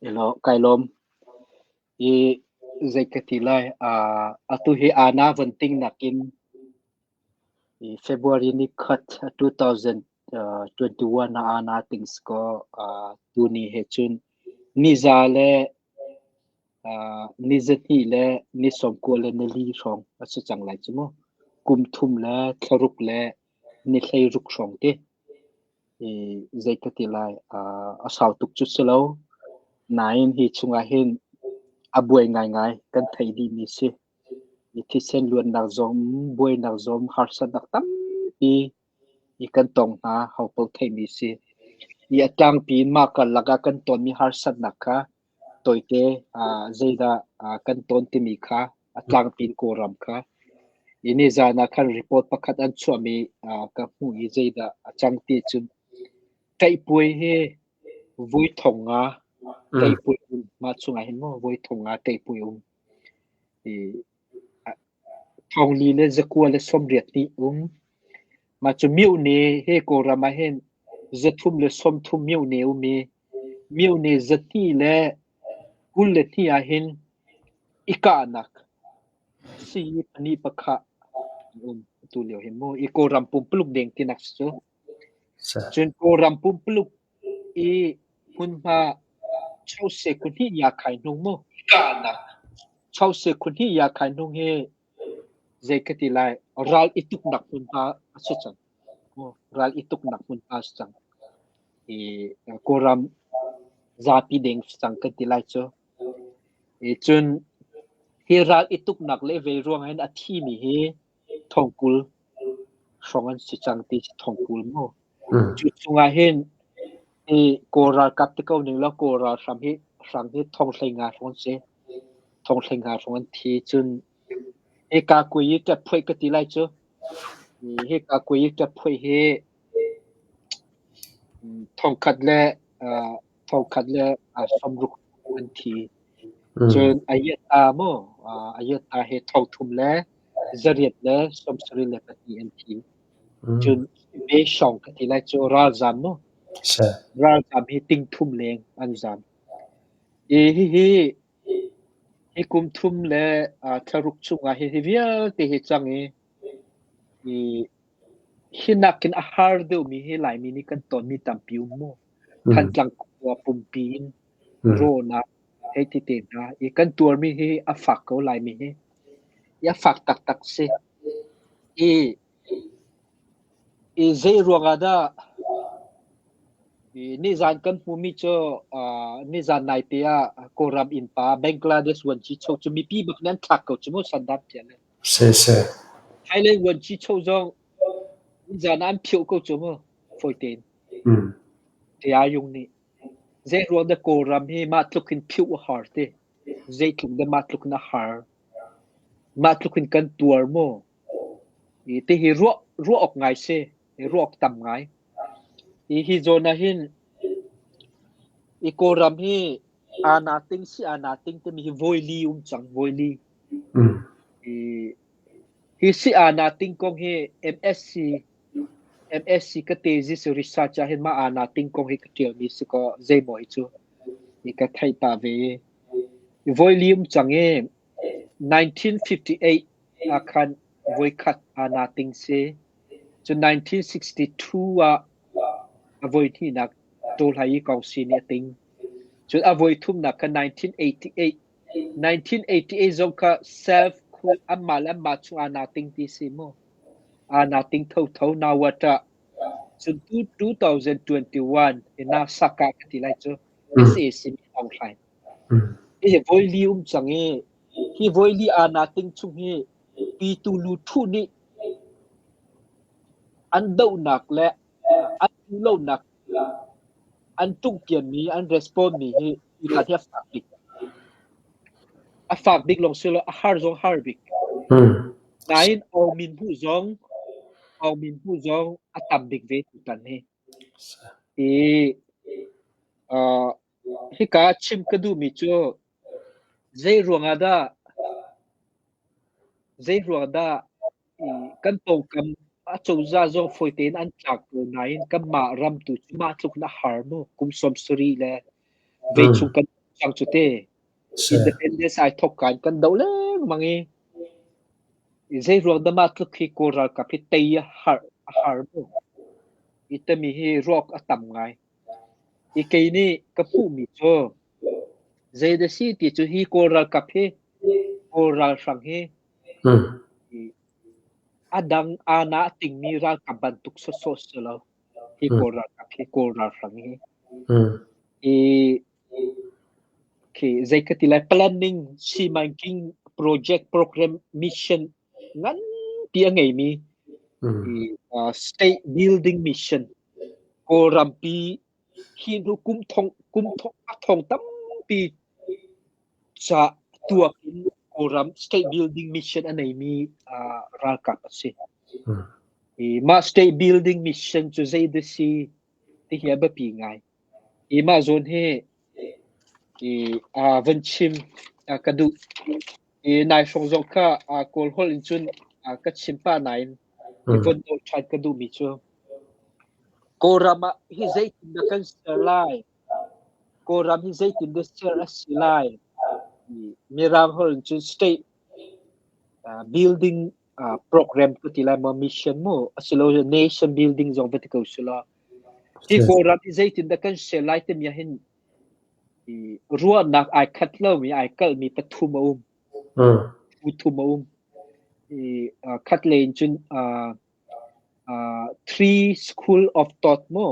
Elaw, kai lawm. I zei ka ti lai, atu hi Ana von ting nakin i February ni khat 2021 ah Ana ting si kaw tuni he cun niza le ni zahnih le ni 90 le ni li hrawng a si cang lai cu mu. Kum thum le thlaruk le ni 16 hrawng ti. I zei ka ti lai, a sau tuk cu si lo. Nain hi chungah hin a buai ngaingai kan theih dihmi si. I thisen luannak zong, buainak zong, harsatnak tampi i kan tong hna, hopaoh theihmi si. I a tlangpi in mah karlak ah kan tonmi harsatnak kha tawite zeidah kan ton timi kha a tlangpi in Kawlram kha i nizan ah khan report pakhat an chuahmi ka hmuh i zeidah a cang ti cun ṭaihpuai hi voi 5000 ṭaihpuai um mah chungah hin maw voi 5000 ṭaihpuai um i 400 le 900 le 80 nih um. Mah cu myohne he Kawlram ah hin 330 myohne um i myohne 222 ah hin i kahnak sii pahnih pakhat an um atu lio hi mu. I Kawlram pumpuluk deng tinak si cu. Cun Kawlram pumpuluk i hmunhma chause khuhnih ya khai hnung mu. Chause khuhnih ya khai hnung hi zei ka ti lai, ral i tuknak hmunhma a si cang. Ral i tuknak hmunhma a si cang. I Kawlram zapi deng si cang kan ti lai cu. I cun hi ral i tuknak le vei ruang hin a thimi hi 20,000 hrawng an si cang ti si 20,000 mu. Cu chungah hin hi Kawl ralkap ti ko ning law Kawl ralhrang hi hrang hi 15,000 hrawng an si. 15,000 hrawng an thi. Cun hika kui i ṭapphuaih ka ti lai cu. Hika kui i ṭapphuaih hi 1,000 le 160 an thi. Cun Ayetta mu, Ayetta hi 300 le 800 le 72 an thi. Cun Meshong ka ti lai cu ralzam mu. Ralzam hi 3,000 leng an zam. I hihi hi kum thum le thlaruk chungah hi vialte hi cang i i hi nakin a har deuhmi hi Laimi nih kan tonmi tampi um mu. Thantlang khua pumpi in rawhnak hei ti te hna i kan tuarmi hi a fak ko Laimi hi. I a fak taktak si. I i zei ruangah dah i nizan kan hmumi cu nizan naite ah Kawlram innpa Bangladesh vuanci-cho cu mipi bak nih an thlak ko cu mu sandan tiah le. Thailand vuanci-cho zong nizan ah an phioh ko cu mu fawi tein. Ṭiayung nih zei ruang dah Kawlram hi mah tluk hin phioh a har ti. Zeitluk dah mah tluk in a har. Mah tluk in kan tuar mu. I tihi ruah ruah awk ngai si. I ruah awk tam ngai. I hi zawn ah hin i Kawlram hi aa ting si aa ting timi hi voi li um cang voi li. I hi si aa ting kong hi MSc ka thesis research ah hin mah aa ting kong hi ka ṭialmi si kaw zeimaw hi cu i ka theih pah ve i voi li um cang i 1958 ah khan voikhat aa ting si. Cun 1962 ah a voi hnihnak Tawhlai Kawngsi nih a ting. Cun a voi thumnak kha 1988 1988 zong kha self anmah le anmah chung aa na ting ti si mu. Aa na ting thotho nawata. Cun 2021 ina saka ka ti lai cu SAC nih Aung Hlaing. Hi voi li um cang i hi voi li aa na ting chung hi pitu lu ṭhu nih an dohnak le an duhlonak an tungpianmi an respond mi hi hi hi a fak bik. A fak bik lawng si lo a har zong har bik. Nain Aung Min Hmu zong Aung Min Hmu zong a tam bik ve tutan hi. I hika chim ka duhmi cu zei ruangah dah zei ruangah dah kan pawngkam acozah zong fawi tein an tlak ko nain kanmah ram tu cu mah tluk in a har mu kum 70 le vei chung kan cang cu te. Independence ai thok kan kan doh lengmang i zei ruang dah mah tluk hi Kawl ralkap hi tei a har a har mu. I tami hi ruak a tam ngai. I kei nih ka hmuhmi cu zei dah si ti cu hi Kawl ralkap hi Kawl ralhrang hi a dang aana a tingmi ralkap bantuk sawsawh si lo. Hi Kawl ralkap hi Kawl ralhrang hi. I khi zei ka ti lai planning simanking project program mission nganpi a ngeimi i state building mission Kawlrampi hi hnu kum thong kum thong a thong tampi ca tuak in Kawlram state building mission a neimi ralkap a si. I mah state building mission cu zei dah si ti hi a biapi ngai. Hi mah zawn hi i van chim ka duh. I nai hrawng zong kha Kawl holh in cun ka chim pah nain i von nawl ṭhan ka duhmi cu Kawlram ah hi zeitindah kan ser lai? Kawlram hi zeitindah ser a si lai? Mirang holh in cun state building program ka ti lai maw mission mu asilo nation building zong va ti ko sila hi Kawlram hi zeitindah kan ser lai timi ah hin ruahnak ai khat lomi ai kalhmi pathum a um pathum a um i khat lei in cun three school of thought mu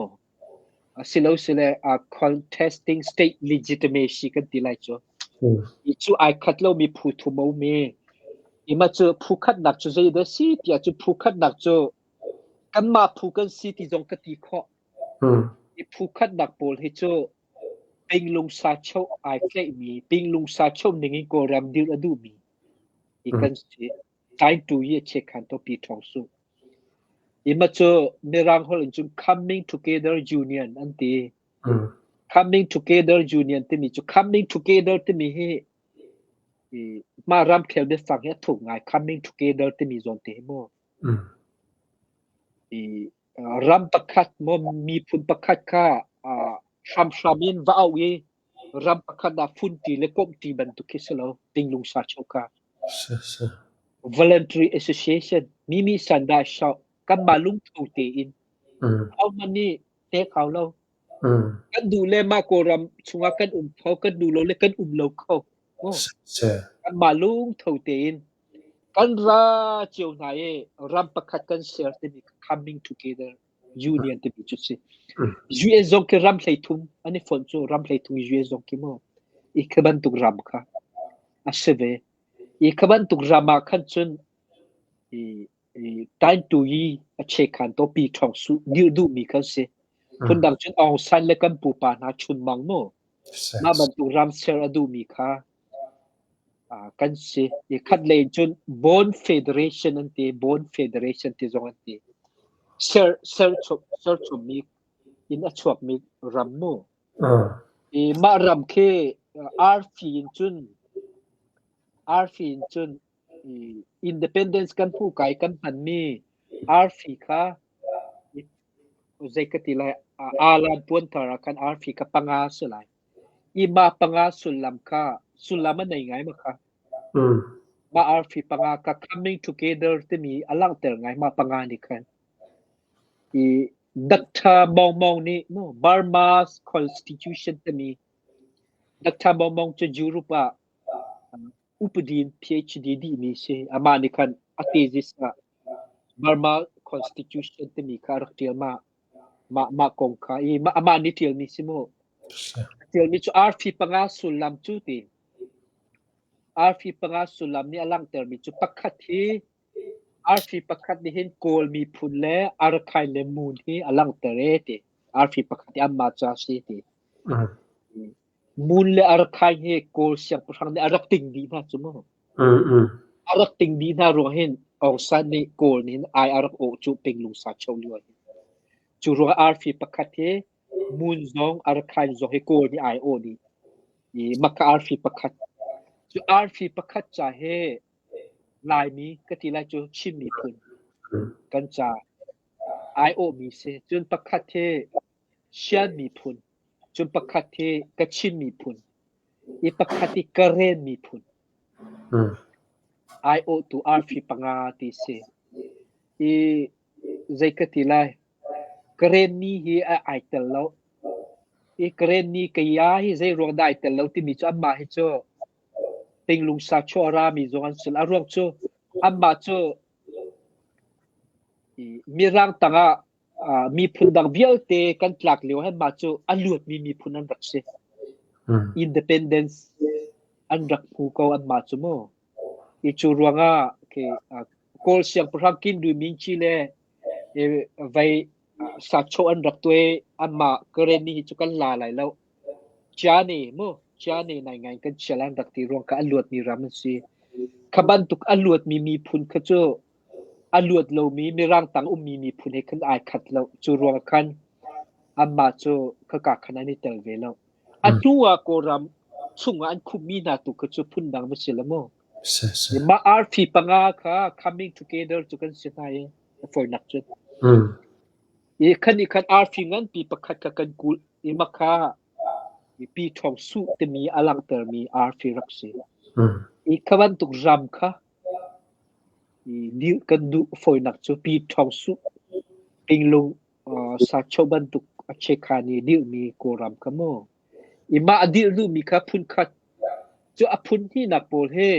Asilosile contesting state legitimacy kan ti lai cu. Hi cu ai khat lomi phu thum a um i ima cu phu khatnak cu zeidah a si tiah cu phu khatnak cu kanmah phu kan si ti zong ka ti khawh. Hi phu khatnak pawl hi cu pinglungsa cho ai tlaihmi, pinglungsa cho ning in Kawlram dirh a duhmi hi kan si. Tlaitu i a chiakhan topi ṭhawng su. Ima cu Mirang holh in cun Coming Together Union an ti. Coming Together Union timi cu Coming Together timi hi i mah ramkhel biafang hi a thuk ngai. Coming Together timi zawn te hi mu. I ram pakhat maw miphun pakhat kha hramhram in va auh i ram pakhat ah funṭi le komhṭi bantuk khi si lo tinglungsa cheu kha. Voluntary association mimi sandah shau kanmah lungtho tein ahohmanh nih pek hau lo. Kan duh le mah Kawlram chungah kan um kho, kan duh lo le kan um lo kho. Kanmah lungtho tein kan ra cio hna i ram pakhat kan ser timi coming together Union timi cu si. US zong khi ram 13 an i fonh cu ram 13 US zong khi mu i khi bantuk ram kha a si ve. I khi bantuk ram ah khan cun i i taintu i a chekhan to pi ṭhawng su dirh duhmi kan si. Phundang cun Aung San le kan pupa hna chunmang mu mah bantuk ram ser a duhmi kha kan si. I khat lei in cun Bond Federation an ti, Bond Federation ti zong an ti. Ser ser ser chommi in a chuakmi ram mu. I mah ram khi arfi in cun arfi in cun i independence kan hmu kai kan hmanmi arfi kha zei ka ti lai alan puanthar ah khan arfi kha panga si lai. I mah panga sullam kha sullam a nei ngai ma kha. Mah arfi panga kha coming together timi a langhter ngai mah panga nih khan. I Dr. Maung Maung nih mu Burma's Constitution timi Dr. Maung Maung cu Europe ah upadi in PhD dihmi si. Amah nih khan a thesis ah Burma Constitution timi kha a rak ṭial ma. Mah mah kong kha i mah amah nih ṭialmi si mu. A ṭialmi cu arfi panga sullam cu ti. Arfi panga sullam nih a langhtermi cu pakhat hi arfi pakhat nih hin Kawl miphun le Arakan le Mon hi a langhter e ti. Arfi pakhat hi anmah ca si ti. Mon le Arakan hi Kawl siangpahrang nih a rak ting dih hna cu mu. A rak ting dih hna ruang hin Aung San nih Kawl nih hin ai a rak awh cu Pinglungsa cho lio ah hin. Cu ruang arfi pakhat hi Mon zong Arakan zong hi Kawl nih ai awh dih. I maka arfi pakhat. Cu arfi pakhat ca hi Laimi ka ti lai cu Chin miphun kan ca ai awhmi si. Cun pakhat hi Shan miphun, cun pakhat hi Kachin miphun. I pakhat i Karen miphun aiawhtu arfi panga ti si. I zei ka ti lai? Karen ni hi a ai tel lo. I Karen ni kaya hi zei ruang dah ai tel lo timi cu anmah hi cu Pinglung sachaw a rami zong an si. A ruang cu anmah cu Mirang tangah miphun dang vialte kan tlak lio hin mah cu a luatmi miphun an rak si. Independence an rak hmu ko anmah cu mu. I cu ruangah Kawl siangpahrang Kindu Minci le vei sachaw an rak tuai anmah Karen ni hi cu kan la lai lo. Ciane mu ciane nai ngai kan chia lan rak ti ruang kha a luatmi ram an si. Kha bantuk a luatmi miphun kha cu a luat lomi Mirang tang ummi miphun he khan ai khat lo. Cu ruang khan anmah cu khaka khan an i tel ve lo. A hnu ah Kawlram chungah an khummi hna tu kha cu phundang va si lo mu. Mah arfi panga kha coming together cu kan si hna i a fawinak cun. I khan i khan arfi nganpi pakhat kha kan kulh i makha pi ṭhawng suh timi a langhtermi arfi rak si. I kha bantuk ram kha i kan duh fawinak cu pi ṭhawng suh pinglung sacho bantuk a chekhan i dirhmi Kawlram kha mu. I mah a dirh duhmi kha phun khat cu a phun hnihnak pawl he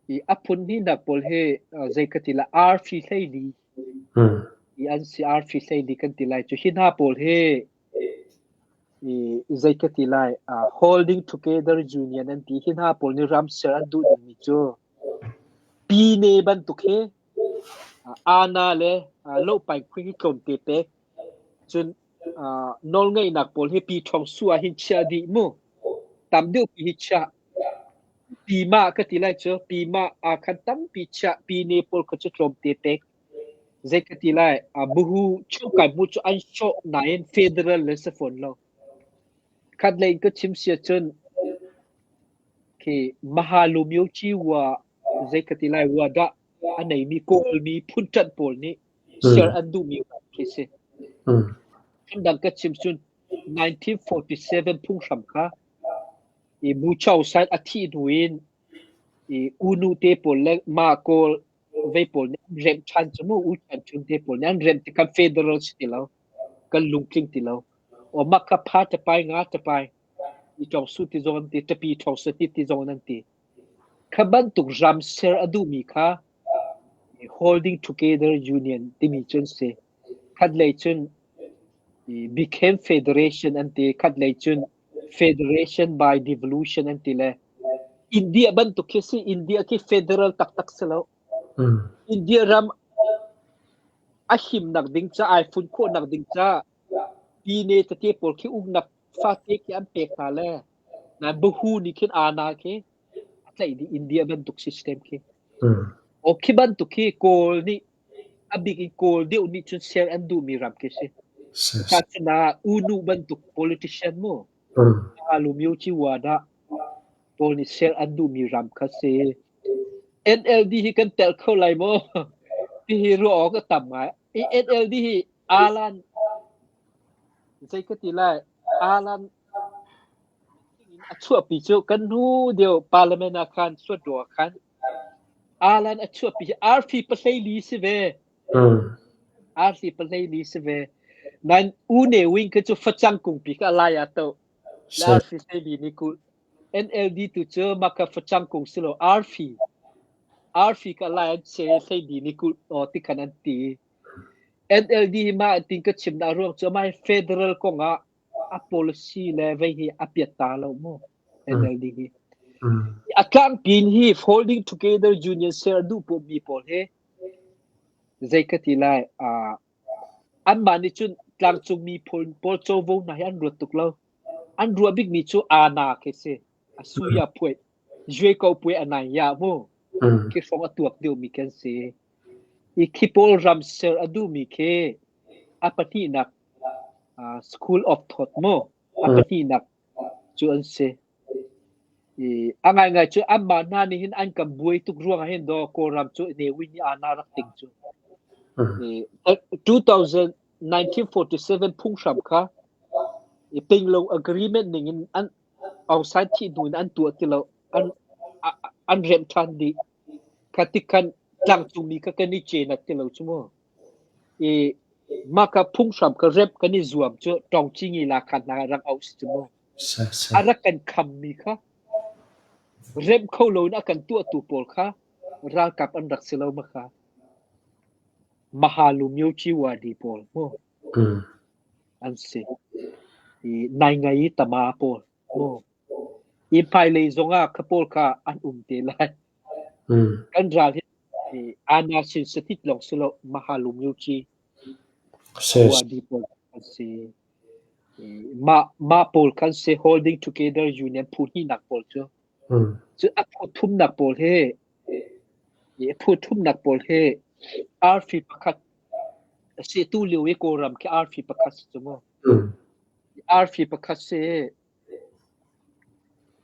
i a phun hnihnak pawl he zei ka ti la arfi 14 i an si arfi 14 kan ti lai cu hi hna pawl he i zei ka ti lai holding together union an ti hi hna pawl nih ram ser an duh dingmi cu pine bantuk he ana le lopai khui hi tlawmte pek cun nawlngeihnak pawl hi pi ṭhawng su ah hin chia dih mu tam deuh pi hi chia pi ma ka ti lai cu pi ma a khan tampi chia pi ne pawl kha cu tlawmte pek zei ka ti lai buhu chungkai mu cu an sawh nain federal le si fawn lo khat lei ka chim sia cun khi mahalumyo chi wa zei ka ti lai wa dah a neimi kawlmi phun ṭanh pawl nih ser an duhmi khi si. Phundang ka chim cun 1947 phunghram kha i Buchau side a thih hnu in i unu te pawl le ma kawl vei pawl nih an remh ṭhan cu mu U Chan Chun te pawl nih an remh tikhan federal si ti lo kan lungtling ti lo o mak kha pha tapai nga tapai i ṭong su ti zong an ti ṭapi ṭhong su ti ti zong an ti kha bantuk ram ser a duhmi kha Holding Together Union timi cu an si. Khatlei cun became federation an ti. Khatlei cun federation by devolution an ti le India bantuk khi si. India khi federal taktak si lo. India ram a himnak ding ca ai fun khawhnak ding ca pine tete pawl khi uknak fate khi an pek hna le na bahu nih khin ana khi a tlaih dih India bantuk system khi. O khi bantuk khi Kawl nih a bik in Kawl deuh nih cun ser an duhmi ram khi si. Tahchunah Unu bantuk politician mu Alu Myo Ci Wada pawl nih ser an duhmi ram kha si. NLD hi kan tel kho lai maw? Tihi ruah awk a tam ngai. I NLD hi Alan zei ka ti lai Alan A chuahpi cu kan hnu deuh parliament ah khan suatruang ah khan Alan a chuahpi hi arfi 14 si ve. Arfi 14 si ve. Nain U Ne Win khi cu facang kungpi kha a lai ah toh. Le arfi 14 nih kulh. NLD tu cu mah kha facang kung si lo arfi. Arfi kha a lai an che 14 nih kulh aw ti khan an ti. NLD hi mah tin ka chim dah ruang cu amah hi federal kong ah a policy le vei hi a piat ta lo mu NLD hi. A tlangpin hi folding together union ser duh pawh mi pawl hi zei ka ti lai anmah nih cun tlangcung mi pawl covo hna hi an ruat tuk lo. An ruah bik mi cu ana khi si. A suya phuai zue ko puai anai ya mu. Khi hrawng a tuak deuh mi kan si. I khi pawl ram ser a duh mi khi a pahnihnak School of Thought mu a pahnihnak cu an si. I a ngaingai cu anmah hna nih hin an kan buai tuk ruangah hin daw Kawlram cu Ne Win nih ana rak ting cu. I 2000 1947 phunghram kha i Pinglong Agreement ning in an Aung San thih hnu in an tuah ti lo. An an remh ṭhan dih. Kha tik khan tlangcungmi kha kan i cenat ti lo cu mu. I mah kha phunghram kha remh kan i zuam cu Tawngcingi la khan hna rak auh si cu mu. A rak kan khammi kha remh kho loin a kan tuahtu pawl kha ralkap an rak si lo ma kha. Mahalu Myoci Wadi pawl mu an si. I naingai tama pawl mu. I hmailei zongah kha pawl kha an um te lai. Kan ral hi Ana sin satit lawng si lo Mahalu Myoci Wadi pawl an si. Mah mah pawl khan si holding together union phu hnihnak pawl cu. Cu a phu thumnak pawl hi a phu thumnak pawl hi arfi pakhat a si tu lio i Kawlram khi arfi pakhat si cu mu. Arfi pakhat si.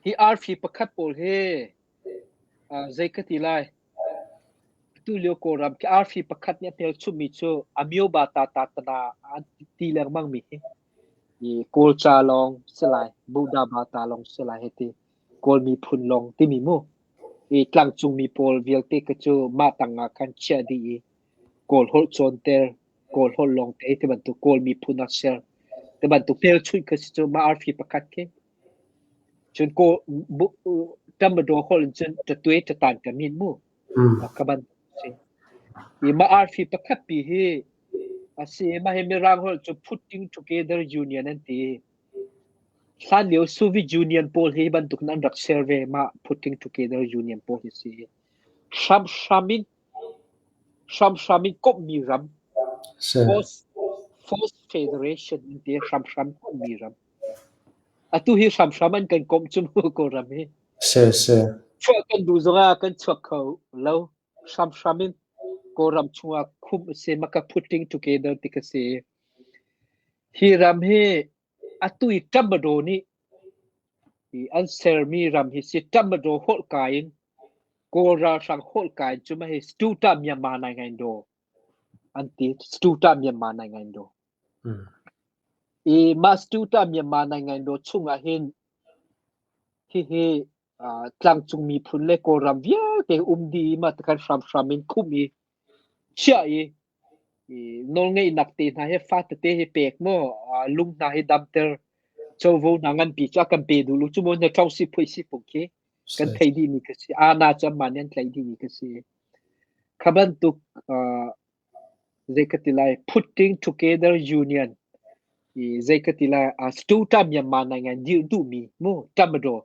Hi arfi pakhat pawl hi zei ka ti lai? Atu lio Kawlram khi arfi pakhat nih a hmelchunhmi cu Amyoba ta tana an ti lengmangmi hi Kawlca lawng si lai, Buddha bata lawng si lai hei ti. Kawl miphun lawng timi mu. I tlangcungmi pawl vialte kha cu mah tang ah khan chiah dih i Kawl holh cawnter, Kawl holh lawngte ti bantuk Kawl miphun ah ser ti bantuk hmelchunh kha si cu mah arfi pakhat khi. Cun Kawl Tambadaw holh in cun tatue tatan ka min mu. Ka bantuk si. I mah arfi pakhat pi hi a si mah hi Mirang holh cu putting together union an ti. Hlanlio Soviet Union pawl hi bantuk in an rak ser ve mah putting together union pawl hi si. Hramhram in hramhram in komhmi ram force force federation an ti hramhram komhmi ram. Atu hi hramhram an kan komh cu mu Kawlram hi. Chuah kan duh zongah kan chuak kho lo. Hramhram in Kawlram chungah khumh a si maka putting together ti ka si. Hi ram hi atu i Tambadaw nih an sermi ram hi si Tambadaw holh ka in Kawl ralhrang holh ka in cu mah hi Stuta Myanmar nai ngain daw an ti Stuta Myanmar nai ngain daw. I mah Stuta Myanmar nai ngain daw chungah hin hihi tlangcung miphun le Kawlram vialte um dih i mah tikhan hramhram in khumh i chiah i nawlngeihnak te hna hi fa tete hi pek maw lung hna hi damter covo hna nganpi cu a kan pe duh lu cu maw na ṭong si phui si pung khi kan thei dih mi ka si ana cu amah nih an tlaih dih mi ka si kha bantuk zei ka ti lai putting together union i zei ka ti lai stuta Myanmar nai ngai dir duh mi mu tamado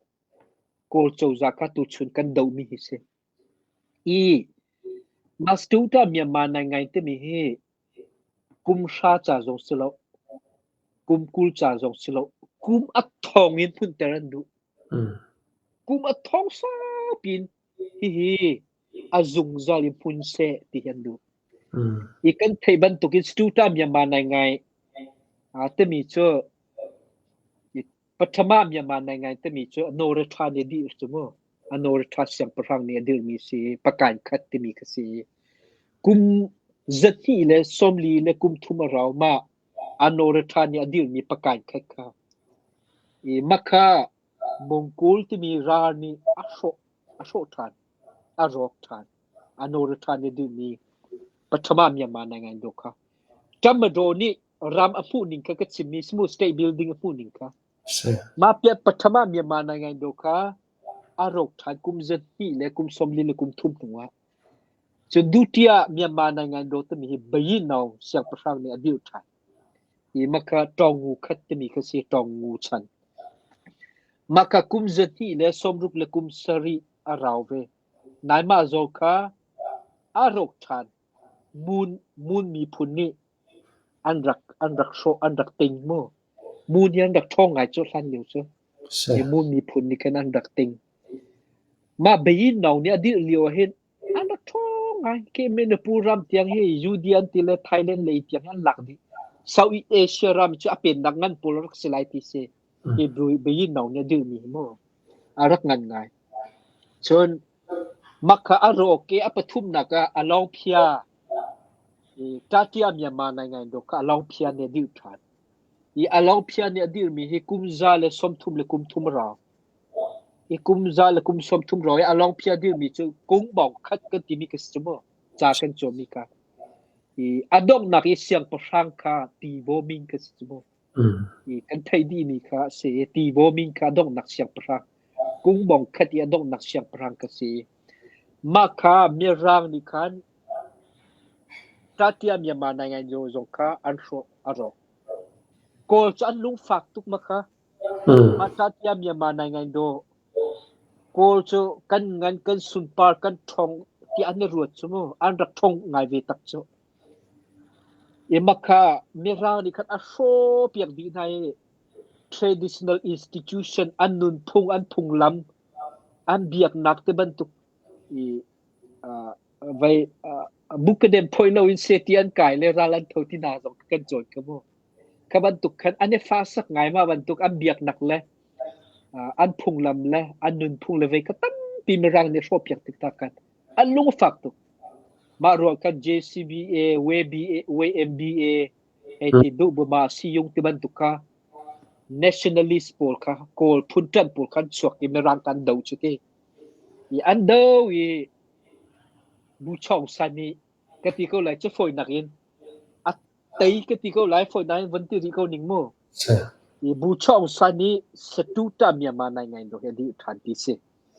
Kawl cozah kha tuchun kan doh mi hi si i mah stuta Myanmar nai ngai timi hi kum hra ca zong si lo kum 20 ca zong si lo kum a thong in hmunter an duh kum a thong saupi in hihi a zungzal in hmun seh ti hi an duh. I kan theih bantukin Stuta Myanmar nai ngai timi cu Pathama Myanmar nai ngai timi cu Anoratha nih a dirh cu mu. Anoratha siangpahrang nih a dirhmi si pakain khat timi kha si. Kum 200 le 40 le kum thum a rau ma Anoratha nih a dirhmi pakain khat kha. I makha Mongol timi ral nih a hrawh a hrawh ṭhan, a rawk ṭhan. A nawl ṭhan i duhmi Pathama Myanmar nai ngai dawh kha. Tamadaw nih ram a hmuh ning kha ka chimmi simu state building a hmuh ning kha. Mah piat Pathama Myanmar nai ngai dawh kha a rawk ṭhan kum 200 le kum 40 le kum thum hnu ah. Cun Dutiya Myanmar nai ngai dawh timi hi Bayinaung siangpahrang nih a dirh ṭhan. I maka Tawngu khat timi kha si Tawngu chan. Maka kum 200 le 60 le kum 7 a rau ve. Nai mah zaw kha a rawk ṭhan. Mun, Mun miphun nih an rak, an rak hrawh, an rak ting mu. Mun hi an rak ṭhawng ngai cu hlan lio cu. Hi Mun miphun nih khan an rak ting. Mah Beyin Naung nih a dirh lio ah hin An rak ṭhawng ngai. Khi Manipur ram tiang hi Yudian ti le Thailand lei tiang an lak dih. Southeast Asia ram cu a pennak ngan pawl a rak si lai ti si. Hi Beyin Naung nih a dirhmi hi mu. A rak ngan ngai. Cun makha a rawk i a pathumnak ah a lawngphia Tatia Myanmar nai ngai dawk kha a lawngphia nih a dirh ṭhan. I a lawngphia nih a dirhmi hi kum 133 le kum thum a rau. I kum za le kum 30 ro i along phia dirmi cu kung bawng khat kan timi ka si cu mu. Ca kan cawmi kha. I a donghnak i siangpahrang kha Tibaw Ming ka si cu mu. I kan theih dihmi kha a si i Tibaw Ming kha a donghnak siangpahrang kung bawng khat i a donghnak siangpahrang ka si. Mah kha Mirang nih khan Tatia Myanmar Nainganyo zong kha an hrawh a rawk. Kawl cu an lungfak tuk ma kha. Mah Tatia Myanmar Nainganyo Kawl cu kan ngan kan sunpar kan ṭhawng ti an i ruat cu mu an rak ṭhawng ngai ve tak cu. I mah kha Mirang nih khan a hrawh piak dih hna i traditional institution an nunphung an phunglam an biaknak te bantuk i vei bukadem phoi loin seti an kai le ral an tho ti hna zong kan cawn kha mu. Kha bantuk khan an i fasak ngai ma bantuk an biaknak le an phunglam le an nunphung le vei kha tampi mirang nih hrawhpiak tik ta kan an lungfak tuk. Mah ruang kan JCBA, WBA, WMBA, hei ti duh bu ma siyung ti bantuk kha nationalist pawl kha Kawl phun ṭanh pawl khan chuak i mirang kan do cu ti. I an do i Bu Chong San nih ka ti ko lai cu fawinak in a tei ka ti ko lai fawinak in von ti rih ko ning mu. I Bu Chong San nih Satuta Myanmar nai ngai do he di ṭhan ti si.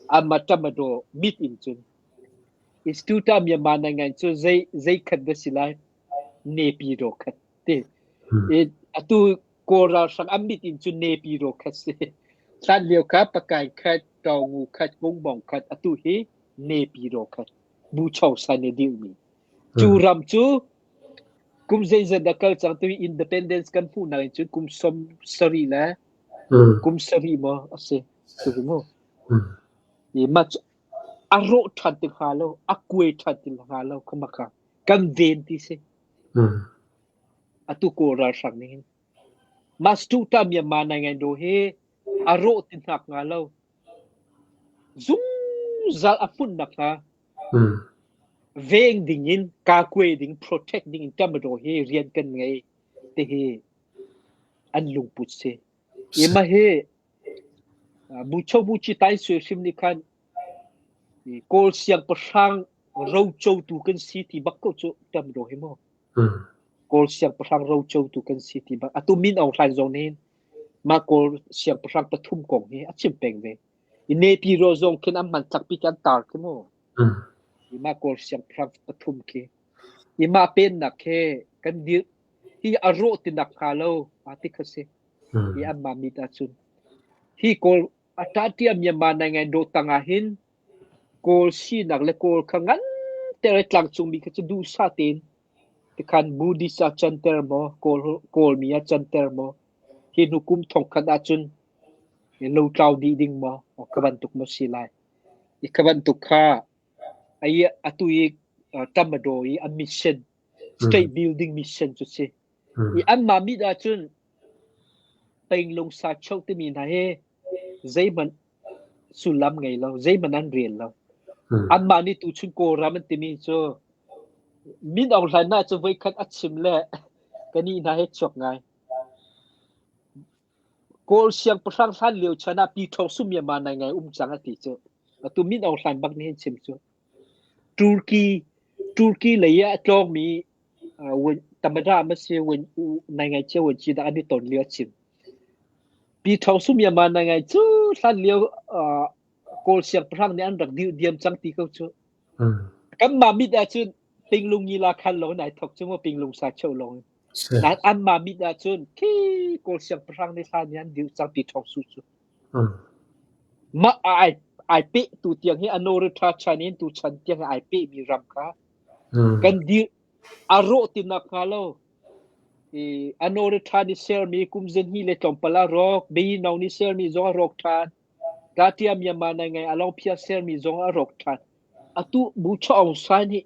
Ama ṭamado mit in cun. I Stuta Myanmar nai ngai cu zei zei khat da si lai Nepi ro khat ti. I atu Kawl ralhrang an mit in cun Nepi ro khat si. Hlan lio kha Pakai khat, Taungu khat, Ngungbong khat, atu hi Nepi ro khat, Bucho san i dirhmi. Cu ram cu kum zeizat dah kal cang timi independence kan hmuhnak in cun kum 70 le kum sarih maw a si. Cu mu. I mah cu a rawh ṭhan ti hnga lo, a kuai ṭhan ti hnga lo kha kha. Kan ven ti si. Atu Kawl ralhrang nih hin. Mah Stuta Myanmar nai ngai do hi a rawh ti hnak hnga lo. Zungzal a hmunh nak hnga veng ding in kakue ding protect ding in Tamadaw hi rian kan ngei ti hi an lungput si. I mah hi Bucho Buchi Tai Sui hrim nih khan Kawl siangpahrang rocotu kan si ti bak ko cu Tamadaw hi mu. Kawl siangpahrang rocotu kan si ti bak. Atu Min Aung Hlaing zong nih mah Kawl siangpahrang pathum kong hi a chim peng ve. I Nepi ro zong khin an hman tlakpi khi an tar khi mu. I mah Kawl siangpahrang pathum khi. I mah pennak he kan dir hi a rawh ti nak hnga lo aa ti kha si. Hi anmah mit ahcun. Hi Kawl a ṭahṭia Myanmar nai ngai dawh tang ah hin Kawl sinak le Kawl kha ngan ter i tlangcungmi kha cu duhsah tein tikhan Buddhist ah canter maw, Kawl Kawlmi ah canter maw, hi hnu kum thongkhat ahcun lotlau dih ding maw, kha bantuk maw si lai. I kha bantuk kha ai atu i Tamadaw i a mission, state building mission cu si. I anmah mit ahcun Penglung Sacho timi hna hi zeihmanh sullam ngei lo, zeihmanh an rel lo. Anmah nih tuchun Kawlram an timi cu Min Aung Hlaing na cu voikhat a chim le kanih hna he chuak ngai. Kawl siangpahrang hlan lio chan ah Pi Ṭhawng Su Myanmar nai ngai um cang a ti cu. Atu Min Aung Hlaing bak nih hin chim cu. Turkey Turkey lei ah a tlawngmi Tamada ma si wen u nai ngai chia wen chi dah an i ton lio a chim. Pi Ṭhawng Su Myanmar nai ngai cu hlan lio Kawl siangpahrang nih an rak diu diam cang ti ko cu. Kanmah mit ahcun pinglung ngila khan lawng in ai thok cu mu pinglung sa cheu lawng in. Nain anmah mit ahcun khi Kawl siangpahrang nih hlan nih an diu cang Pi Ṭhawng Su cu. Mah ai ai peh tu tiang hi Anorita chan in tu chan tiang hi ai peh mi ram kha kan dir a rawh ti nak hnga lo. I Anorita nih sermi kum zenhnih le tlawmpal a rawk, Bayinong nih sermi zong a rawk ṭhan. Katia Myanmar nai ngai Alongphia sermi zong a rawk ṭhan. Atu Bu Chaung San hi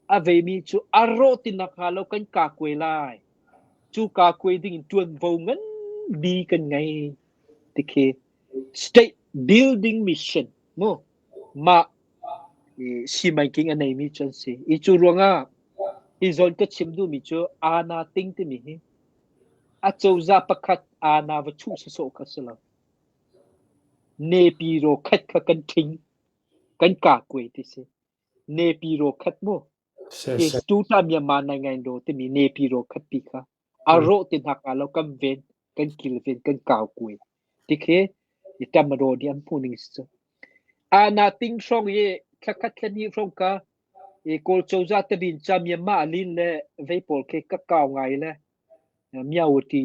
a veimi cu a rawh ti nak hnga lo kan kakue lai. Cu kakue ding in ṭuanvo nganbi kan ngei ti khi state building mission mu mah simanking a neimi cu an si. I cu ruangah hi zawn ka chim duhmi cu Ana Ting timi hi a cozah pakhat Ana va chuh sawsawh kha si lo. Nepiro khat kha kan ṭhing, kan kakuai ti si. Nepiro khat mu. Hi Stuta Myanmar Naingain-do timi Nepiro khat pi kha a rawh ti hna hnga lo kan ven, kan kilven, kan kaukuai. Tikhi i Tamadaw nih an hmuh ning si cu. Ana ting hrawng i thlakhat thlahnih hrawng ka i Kawl cozah tabin ca Myanmar a lin le vei pawl khi ka kau ngai le Myaoti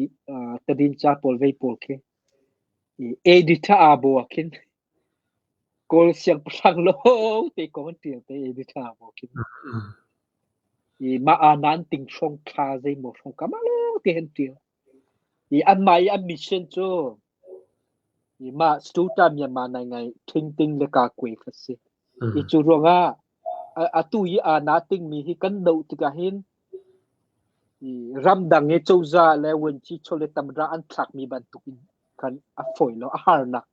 tabin ca pawl vei pawl khi i editor aa bo ah khin Kawl siangpahrang lo te kong an ṭial te editor aa bo khin. I mah aa nan ting hrawng thla zeimaw hrawng ka mah lawng te han ṭial. I anmah i an mission cu i mah Stuta Myanmar nai ngai ṭhingting le kakue kha si. I cu ruangah atu i aa na tingmi hi kan doh tikah hin i ramdang i cozah le vuanci chawlet tamra an thlakmi bantuk in khan a fawi lo, a harnak,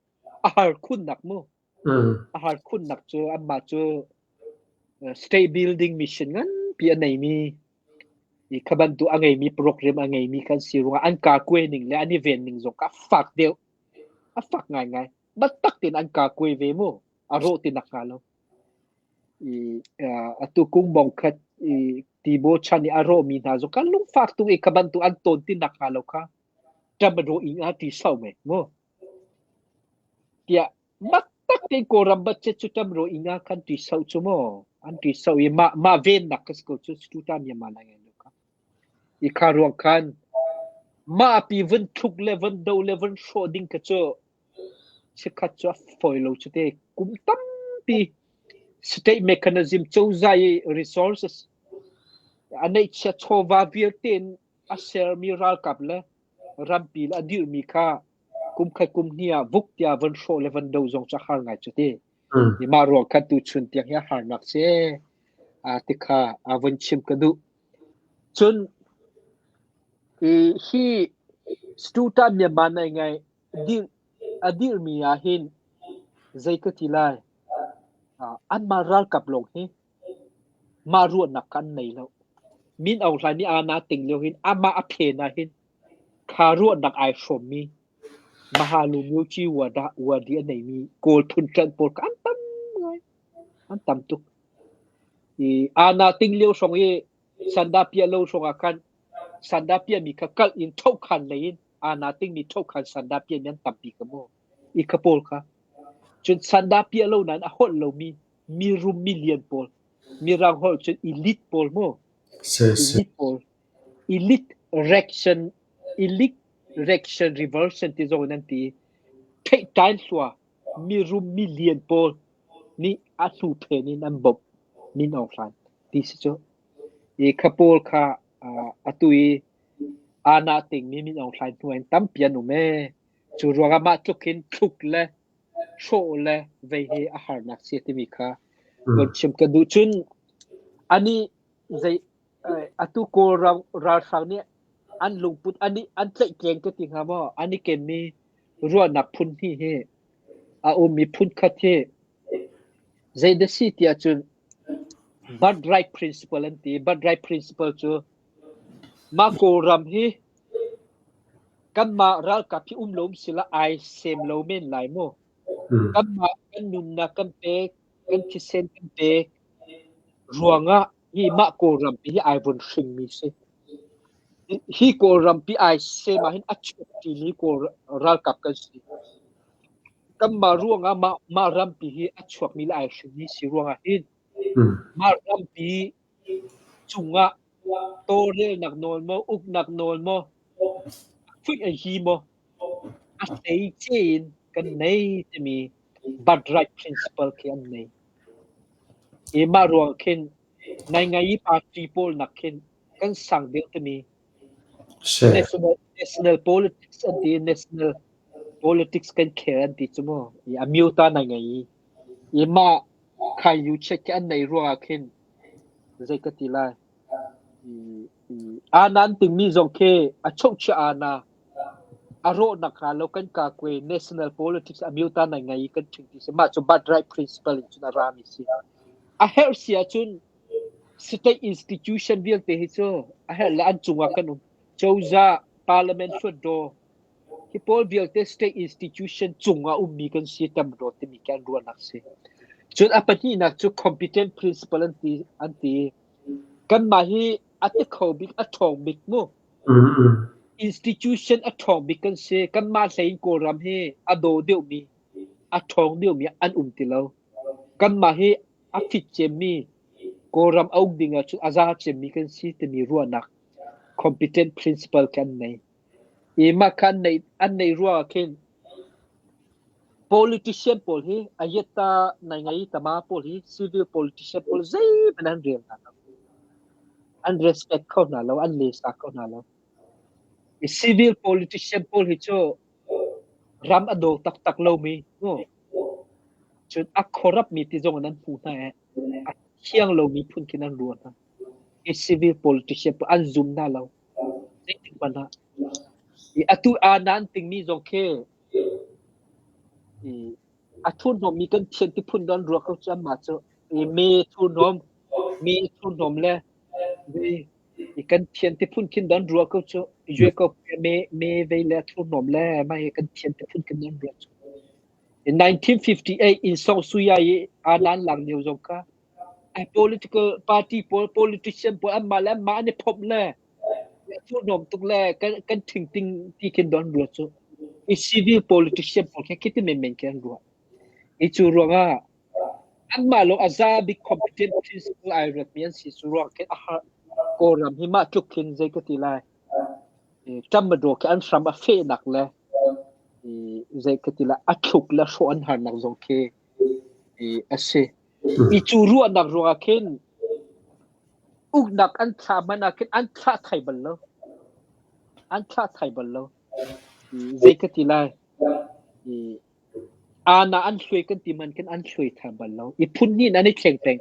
a har khunnak mu. A har khunnak cu anmah cu state building mission nganpi a neimi i kha bantuk a ngeimi program a ngeimi kan si ruangah an kakue ning le an i ven ning zong kha a fak deuh. A fak ngaingai. Biatak tein an kakue ve mu. A rawh ti nak hnga lo. I atu kum bong khat i tibaw chan i a rawhmi hna zong kan lungfak tuk i kha bantuk an tawn ti nak hnga lo kha ṭam a rawh ing a ti sau me mu. Tiah maktak tein Kawlram budget cu ṭam rawh ing ah khan ti sau cu maw an ti sau i mah mah vennak ka si ko cu tuta Myanmar lai ngai lo kha. I kha ruang khan mah pi vun thluk le vun do le vun hrawh ding kha cu chikkhat cu a fawi lo cu te kum tampi state mechanism cozah i resources a neihchia chawva vialte in a sermi ralkap le rampi le a dirhmi kha kum khat kum hnih ah vuk tiah von hrawh le von do zong cu a har ngai cu ti. I mah ruang khan tu chun tiang hi a harnak si a ti kha a von chim ka duh. Cun i hi Stuta Myanmar nai ngai dir a dirmi ah hin zei ka ti lai anmah ralkap lawng hi mah ruahnak kha an nei lo. Min Aung Hlaing nih aa ting lio hin amah a phen ah hin kha ruahnak ai hrawmmi Mahalu Myuci Wadi a neimi Kawl phun ṭanh pawl kha an tam ngai. An tam tuk. I aa ting lio hrawng i sandah piah lo hrawng ah khan sandah piahmi kha kalh in ṭhohkhan lei in aa tingmi ṭhohkhan sandah piahmi an tampi ka mu. I kha pawl kha. Cun sandah piah lo nain a holh lomi mirum milian pawl mirang holh cun elite pawl mu. Elite pawl. Elite reaction elite reaction reversion ti zong in an ti. Theihtlai hlua mirum milian pawl nih a hnu phen in an bawmh min Aung Hlaing ti si cu. I kha pawl kha atu i aa nah tingmi Min Aung Hlaing hnu in tampi an um ee. Cu ruangah mah tluk hin thluk le hrawh le vei hi a harnak si timi kha von chim ka duh. Cun anih zei atu Kawl ralhrang nih an lungput an i an tlaihtleng ka ti hnga maw an i kenmi ruahnak phun hnih hi a ummi phun khat hi zeidah si tiah cun birthright principle an ti. Birthright principle cu mah Kawlram hi kanmah ralkap hi um lo um sila ai sem lo men lai mu. Kanmah kan nunnak kan pek, kan thisen kan pek ruangah hi mah Kawlram hi ai vun hringmi si. Hi Kawlram pi ai sem ahhin a chuak ṭimi Kawl ralkap kan si. Kanmah ruangah mah mah rampi hi a chuakmi le ai hringmi si ruangah hin mah rampi cungah tawlrelnak nawl maw, uknak nawl maw, fuih a hi maw, a hleice in kan nei timi birthright principle khi an nei. I mah ruang khin ngaingai i party pawl nak khin kan sang deuh timi national national politics an ti national politics kan khel an ti cu mu. I a myo ta nai ngai i i mah khai yu check khi an nei ruangah khin zei ka ti lai Aana an tingmi zong khi a chohchia aana a rawhnak hnga lo kan kakwe national politics a myo ta nai ngai i kan ṭhing ti si. Mah cu birthright principle in cun a rami si. A herh si ahcun state institution vialte hi cu a herh le an cungah kan um. Cozah, parliament hluatdaw. Hi pawl vialte state institution cung ah ummi kan si tamro timi khi an ruahnak si. Cun a pahnihnak cu competent principle an ti an ti. Kanmah hi a ti kho bik, a ṭhawng bik mu. Institution a ṭhawng bik kan si. Kanmah hlei in Kawlram hi a daw deuhmi, a ṭhawng deuhmi an um ti lo. Kanmah hi a fit cemmi Kawlram a uk ding ahcun a za cemmi kan si timi ruahnak competent principle khi an nei. I mah kha an neih ruangah khin politician pawl hi ayitta nai tama pawl hi civil politician pawl zeihmanh an rel hna lo. An respect kho hna lo, an lesa kho hna lo. I civil politician pawl hi cu ram a daw taktak lomi mu. Cun a corrupt mi ti zong in an hmu hna i a thiang lomi phun khin an ruah hna. I civil politician pawl an zum hna lo. Zeitik hmanh ah. I atu aa nan tingmi zong khi i a thurhnawmmi kan thian ti phun an ruah ko cu anmah cu. I me thurhnawm, mi thurhnawm le i kan thian ti phun khin an ruah ko cu. Yue ko me me vei le thurhnawm le mah hi kan thian ti phun khin an ruah cu. In 1958 in Song Suya i aa nan lang lio zong kha political party pawl politician pawl anmah le anmah an i phomh le thurhnawm tuk le kan ṭhingting ti khin don ruat cu. I civil politician pawl khi khiti menmen khi an ruah. I cu ruangah anmah lawng a za bik competent principle ai ruatmi an si cu ruang khi a har. Kawlram hi mah tluk khin zei ka ti lai. Ṭamadaw khi an hram a fehnak le zei ka ti lai a thluk le hrawh an harnak zong khi a si. I cu ruahnak ruangah khin uknak an thlah hmanh ah khin an thlah thai bal lo. An thlah thai bal lo. Zei ka ti lai? I ana an hluai kan ti man khin an hluai thai bal lo. I phun hnih in an i thleng peng.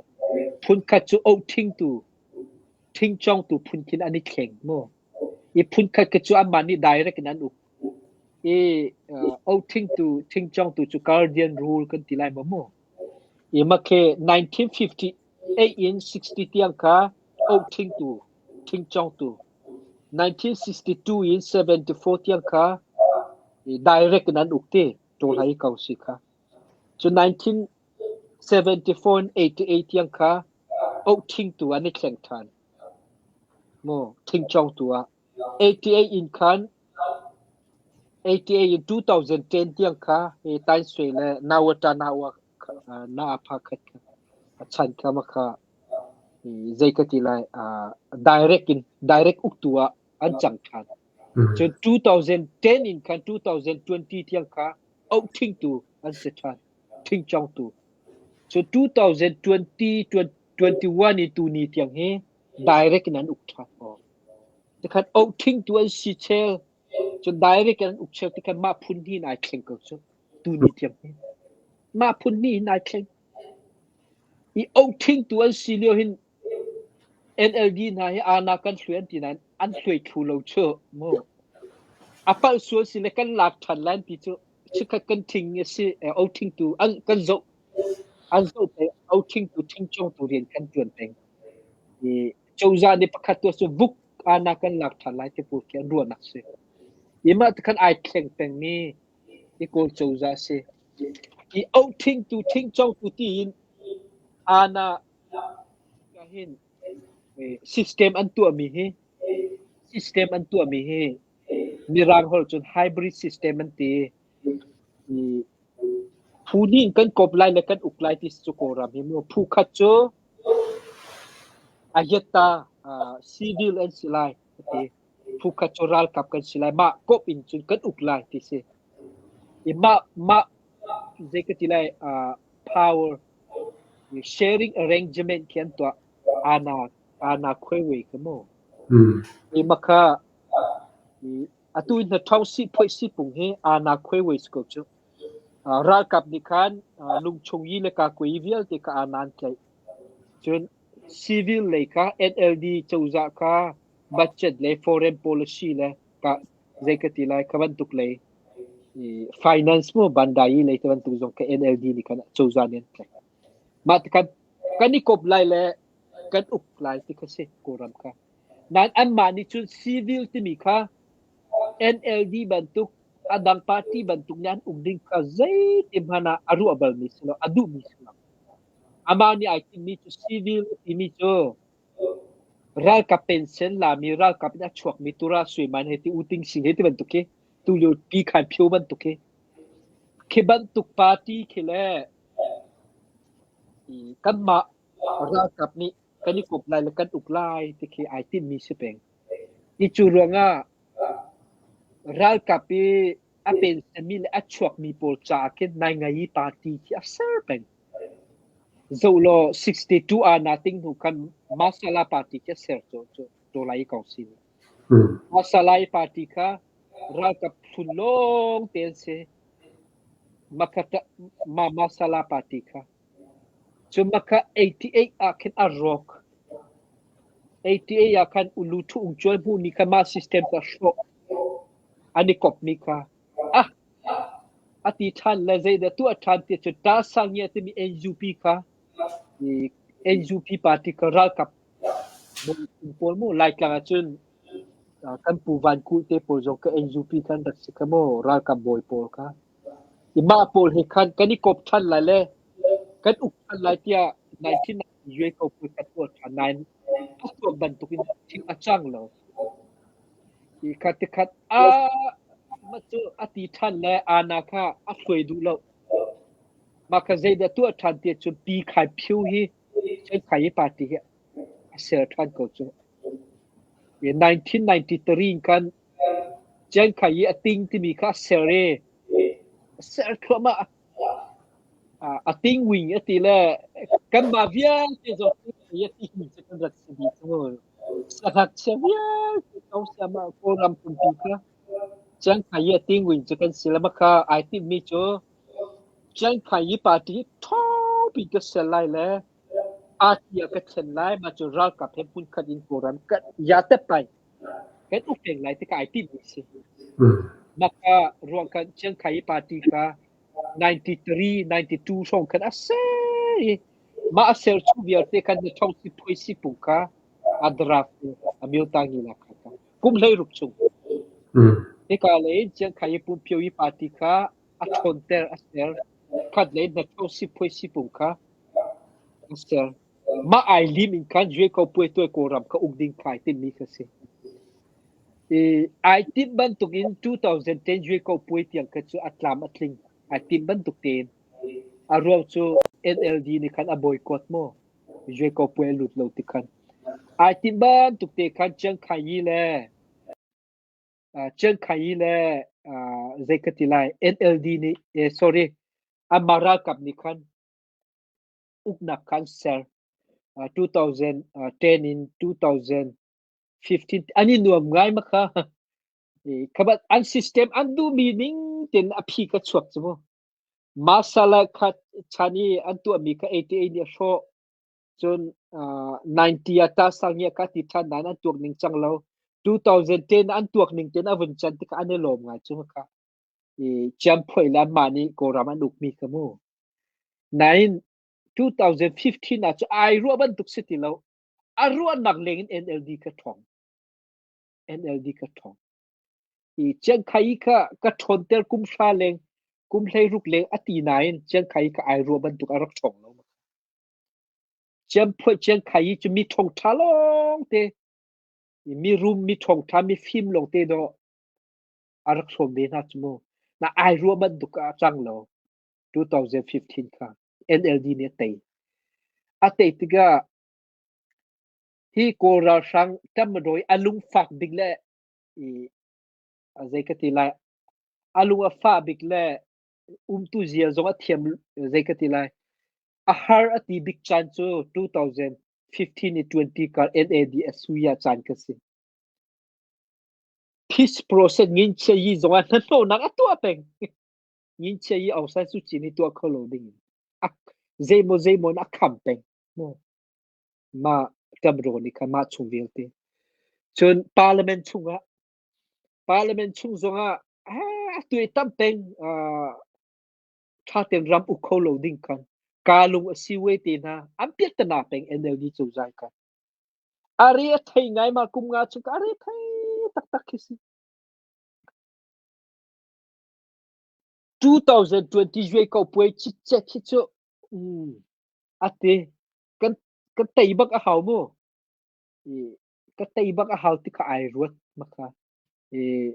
Phun khat cu oh thingtu, thingcawngtu phun khin an i thleng mu. I phun khat khi cu anmah nih direct in an uk. I oh thingtu, thingcawngtu cu guardian rule kan ti lai maw mu. I makhe 1958 in 60 tiang kha ohṭhingtu, ṭhingcawngtu, 1962 in 74 tiang kha direct in an uk ti, ṭawlhai ko si kha. Cu 1974 in 88 tiang kha ohṭhingtu an i thleng ṭhan. Mu, ṭhingcawngtu ah. 88 in khan 88 in 2010 tiang kha hi Taisui le Nawata Nawa na apha khat kha a chan kha ma kha zei ka ti lai direct in direct uktu ah an cang ṭhan. Cun 2010 in khan 2020 tiang kha auhthingtu an si ṭhan. Thingcawngtu. Cun 2020 21 in tuni tiang hi direct in an uk ṭhan. Tikhan ohṭhingtu an si chel, cun direct in an uk chel tikhan mah phun hnih in ai thleng ko cu. Tuni tiang hi. Mah phun hnih in ai thleng. I ohṭhingtu an si lio hin NLD hna hi aana kan hluai an ti nain an hluai thlu lo cu mu. A palh sual si le kan lak ṭhan lai an ti cu chikkhat kan ṭhing a si ohṭhingtu an kan zoh an zoh peng ohṭhingtu ṭhingcawngtu rian kan ṭuan peng. I cozah nih pakhat tu cu vuk aana kan lak ṭhan lai ti pawl khi an ruahnak si. I mah tikhan ai thleng pengmi i Kawl cozah si. I ohṭhingtu ṭhingcawngtu tiin aana hin system an tuahmi hi system an tuahmi hi Mirang holh cun hybrid system an ti. I phu hnih in kan kawp lai le kan uk lai ti cu Kawlram hi mu. Phu khat cu Ahiatta civil an si lai a ti. Phu khat cu ralkap kan si lai. Mah kawp in cun kan uk lai ti si. I mah mah zei ka ti lai power sharing arrangement khi an tuah. Ana ana khuaiwei ka mu. I makha atu in ṭhau si phoih si pung hi ana khuaiwei si ko cu. Ralkap nih khan lungchung yi le kakui vialte kha ana an tlaih. Cun civil lei kha NLD cozah kha budget le foreign policy le ka zei ka ti lai kha bantuk lei finance mu bandai lei te bantuk zong kha NLD nih khan cozah nih an tlaih. Mah tikhan kan i kop lai le kan uk lai ti kha si Kawlram kha. Nain anmah nih cun civil timi kha NLD bantuk A dang party bantuk nih an um ding kha zeitin hmanh ah a ruah balmi si lo, a duhmi si lo. Amah nih ai timhmi cu civil a timi cu ralkap pension lami, ralkap in a chuakmi Tura Suiman he ti U Ting Sing he ti bantuk khi tulio Pi Khan Phyo bantuk khi khi bantuk party khi le kanmah ralkap nih kan i kawp lai le kan uk lai ti khi ai timhmi si peng. I cu ruangah ralkap i a pensenmi le a chuakmi pawl caah khin naingai party khi a ser peng. Zoh law 62 ah na ting hnu khan Masala party khi a ser cu cu lai i kong si. Masala party kha ralkap hlun lawng te an si. Makata ma Masala party kha. Cu maka 88 ah khin a rawk. 88 ah khan Ulu Thu Ung Cuai hmuh ni kha mah system kha hrawh. An i kop mi kha ah a ti ṭhan le zeidah tuah ṭhan ti cu Ta Sangia timi NUP kha NUP party kha ralkap pawl mu Laitlang ahcun kan Pu Van Kulh te pawl zong ka NUP khan rak si kha mu ralkap bawi pawl kha. I mah pawl he khan kan i kop ṭhan lai le kan uk ṭhan lai tiah 1990 Yue ko pui kan tuah ṭhan nain a tuak bantukin thil a cang lo. Hi kha tikhat a mah cu a ti ṭhan le Anna kha a hruai duh lo. Mah kha zeidah tuah ṭhan ti cun Pi Khai Phyu hi Chiangkhai i party hi a ser ṭhan ko cu. 1993 in khan Chiangkhai i a ting timi kha a ser i a ser thluahmah. A ting wing a ti le kanmah vialte zong a ti cu kan rat si dih cu. Sangakchia vialte ko siamah Kawlram pumpi kha Chiangkhai i a ting wing cu kan si le mah kha ai timhmi cu Chiangkhai i party hi ṭhawngpi ka ser lai le party ah ka thlen lai. Mah cu ralkap he hmunkhat in Kawlram kan ya tep lai. Kan uk peng lai ti kha ai timhmi a si. Mah kha ruang khan Chiangkhai i party kha 93, 92 hrawng khan a ser i mah a ser chung vialte khan na ṭhawng si phuai si pung kha a draft a myo-ta-ngi la kha kum 16 chung. Hika lei in Chiangkhai i Pumphio i party kha a ṭhawnter a ser. Khat lei in na ṭhawng si phuai si pung kha a ser. Mah ai lim in khan Yue Ko Puai Tuai Kawlram kha uk ding kha ai timmi kha si. I ai timh bantukin 2010 Yue Ko Puai tiang kha cu a tlam a tling. Ai timh bantuk tein. A ruang cu NLD nih khan a boycott maw? Yue Ko Puai a lut lo ti khan. Ai timh bantuk te khan Chiang Kai-yi le Chiang Kai-yi le zei ka ti lai NLD nih sorry anmah ralkap nih khan uknak kha an ser. 2010 in 2015 an i nuam ngai ma kha. Khabat an system an duhmi ning ten a phi ka chuak cu mu. Masala kha chan i an tuahmi kha 88 nih a hrawh. Cun 90 ah ta sang ka ti than nain an tuak ning cang lo. 2010 an tuak ning ten a vun can tikah an i lawm ngai cu kha. I Chiangphuai le anmah nih Kawlram an ukmi kha mu. Nain 2015 ah cu ai ruah bantuk si ti lo. A ruahnak leng in NLD ka ṭhawng. NLD ka ṭhawng. I Chiangkhai kha ka ṭhawnter kum hra leng, kum 16 leng a ti nain Chiangkhai kha ai ruah bantuk a rak ṭhawng lo. Chiangphuai Chiangkhai cu mi ṭhawngṭha lawngte, mi rum, mi ṭhawngṭha, mi fim lawngte dawh a rak hrawm ve hna cu mu. Na ai ruah bantuk ah a cang lo. 2015 kha NLD nih a tei. A tei tikah hi Kawl ralhrang Tamadaw i a lungfak bik le i zei ka ti lai a lung a fah bik le umtu zia zong a thiam zei ka ti lai a har a ti bik caan cu 2015 i 20 kar NAD a suya caan ka si. Peace process ngin chia yi zong ah hnahnawhnak a tuah peng. Nginchia i Aung San Suu Kyi nih tuah kho lo ding in a zeimaw zeimaw in a kham peng. Mah ṭamraw nih khan mah chung vialte. Cun parliament chungah parliament chung zongah a tuai tam peng ṭha tein ram uk kho lo ding khan kaa lung a si we te hna an piahtana peng NLD cozah khan. A re a thei ngai ma kum nga chung a re thei taktak khi si. 2020 Yuei Ko Puai citcet hi cu ati kan kan tei bak a hau mu. I ka tei bak a hau ti kha ai ruat maka. I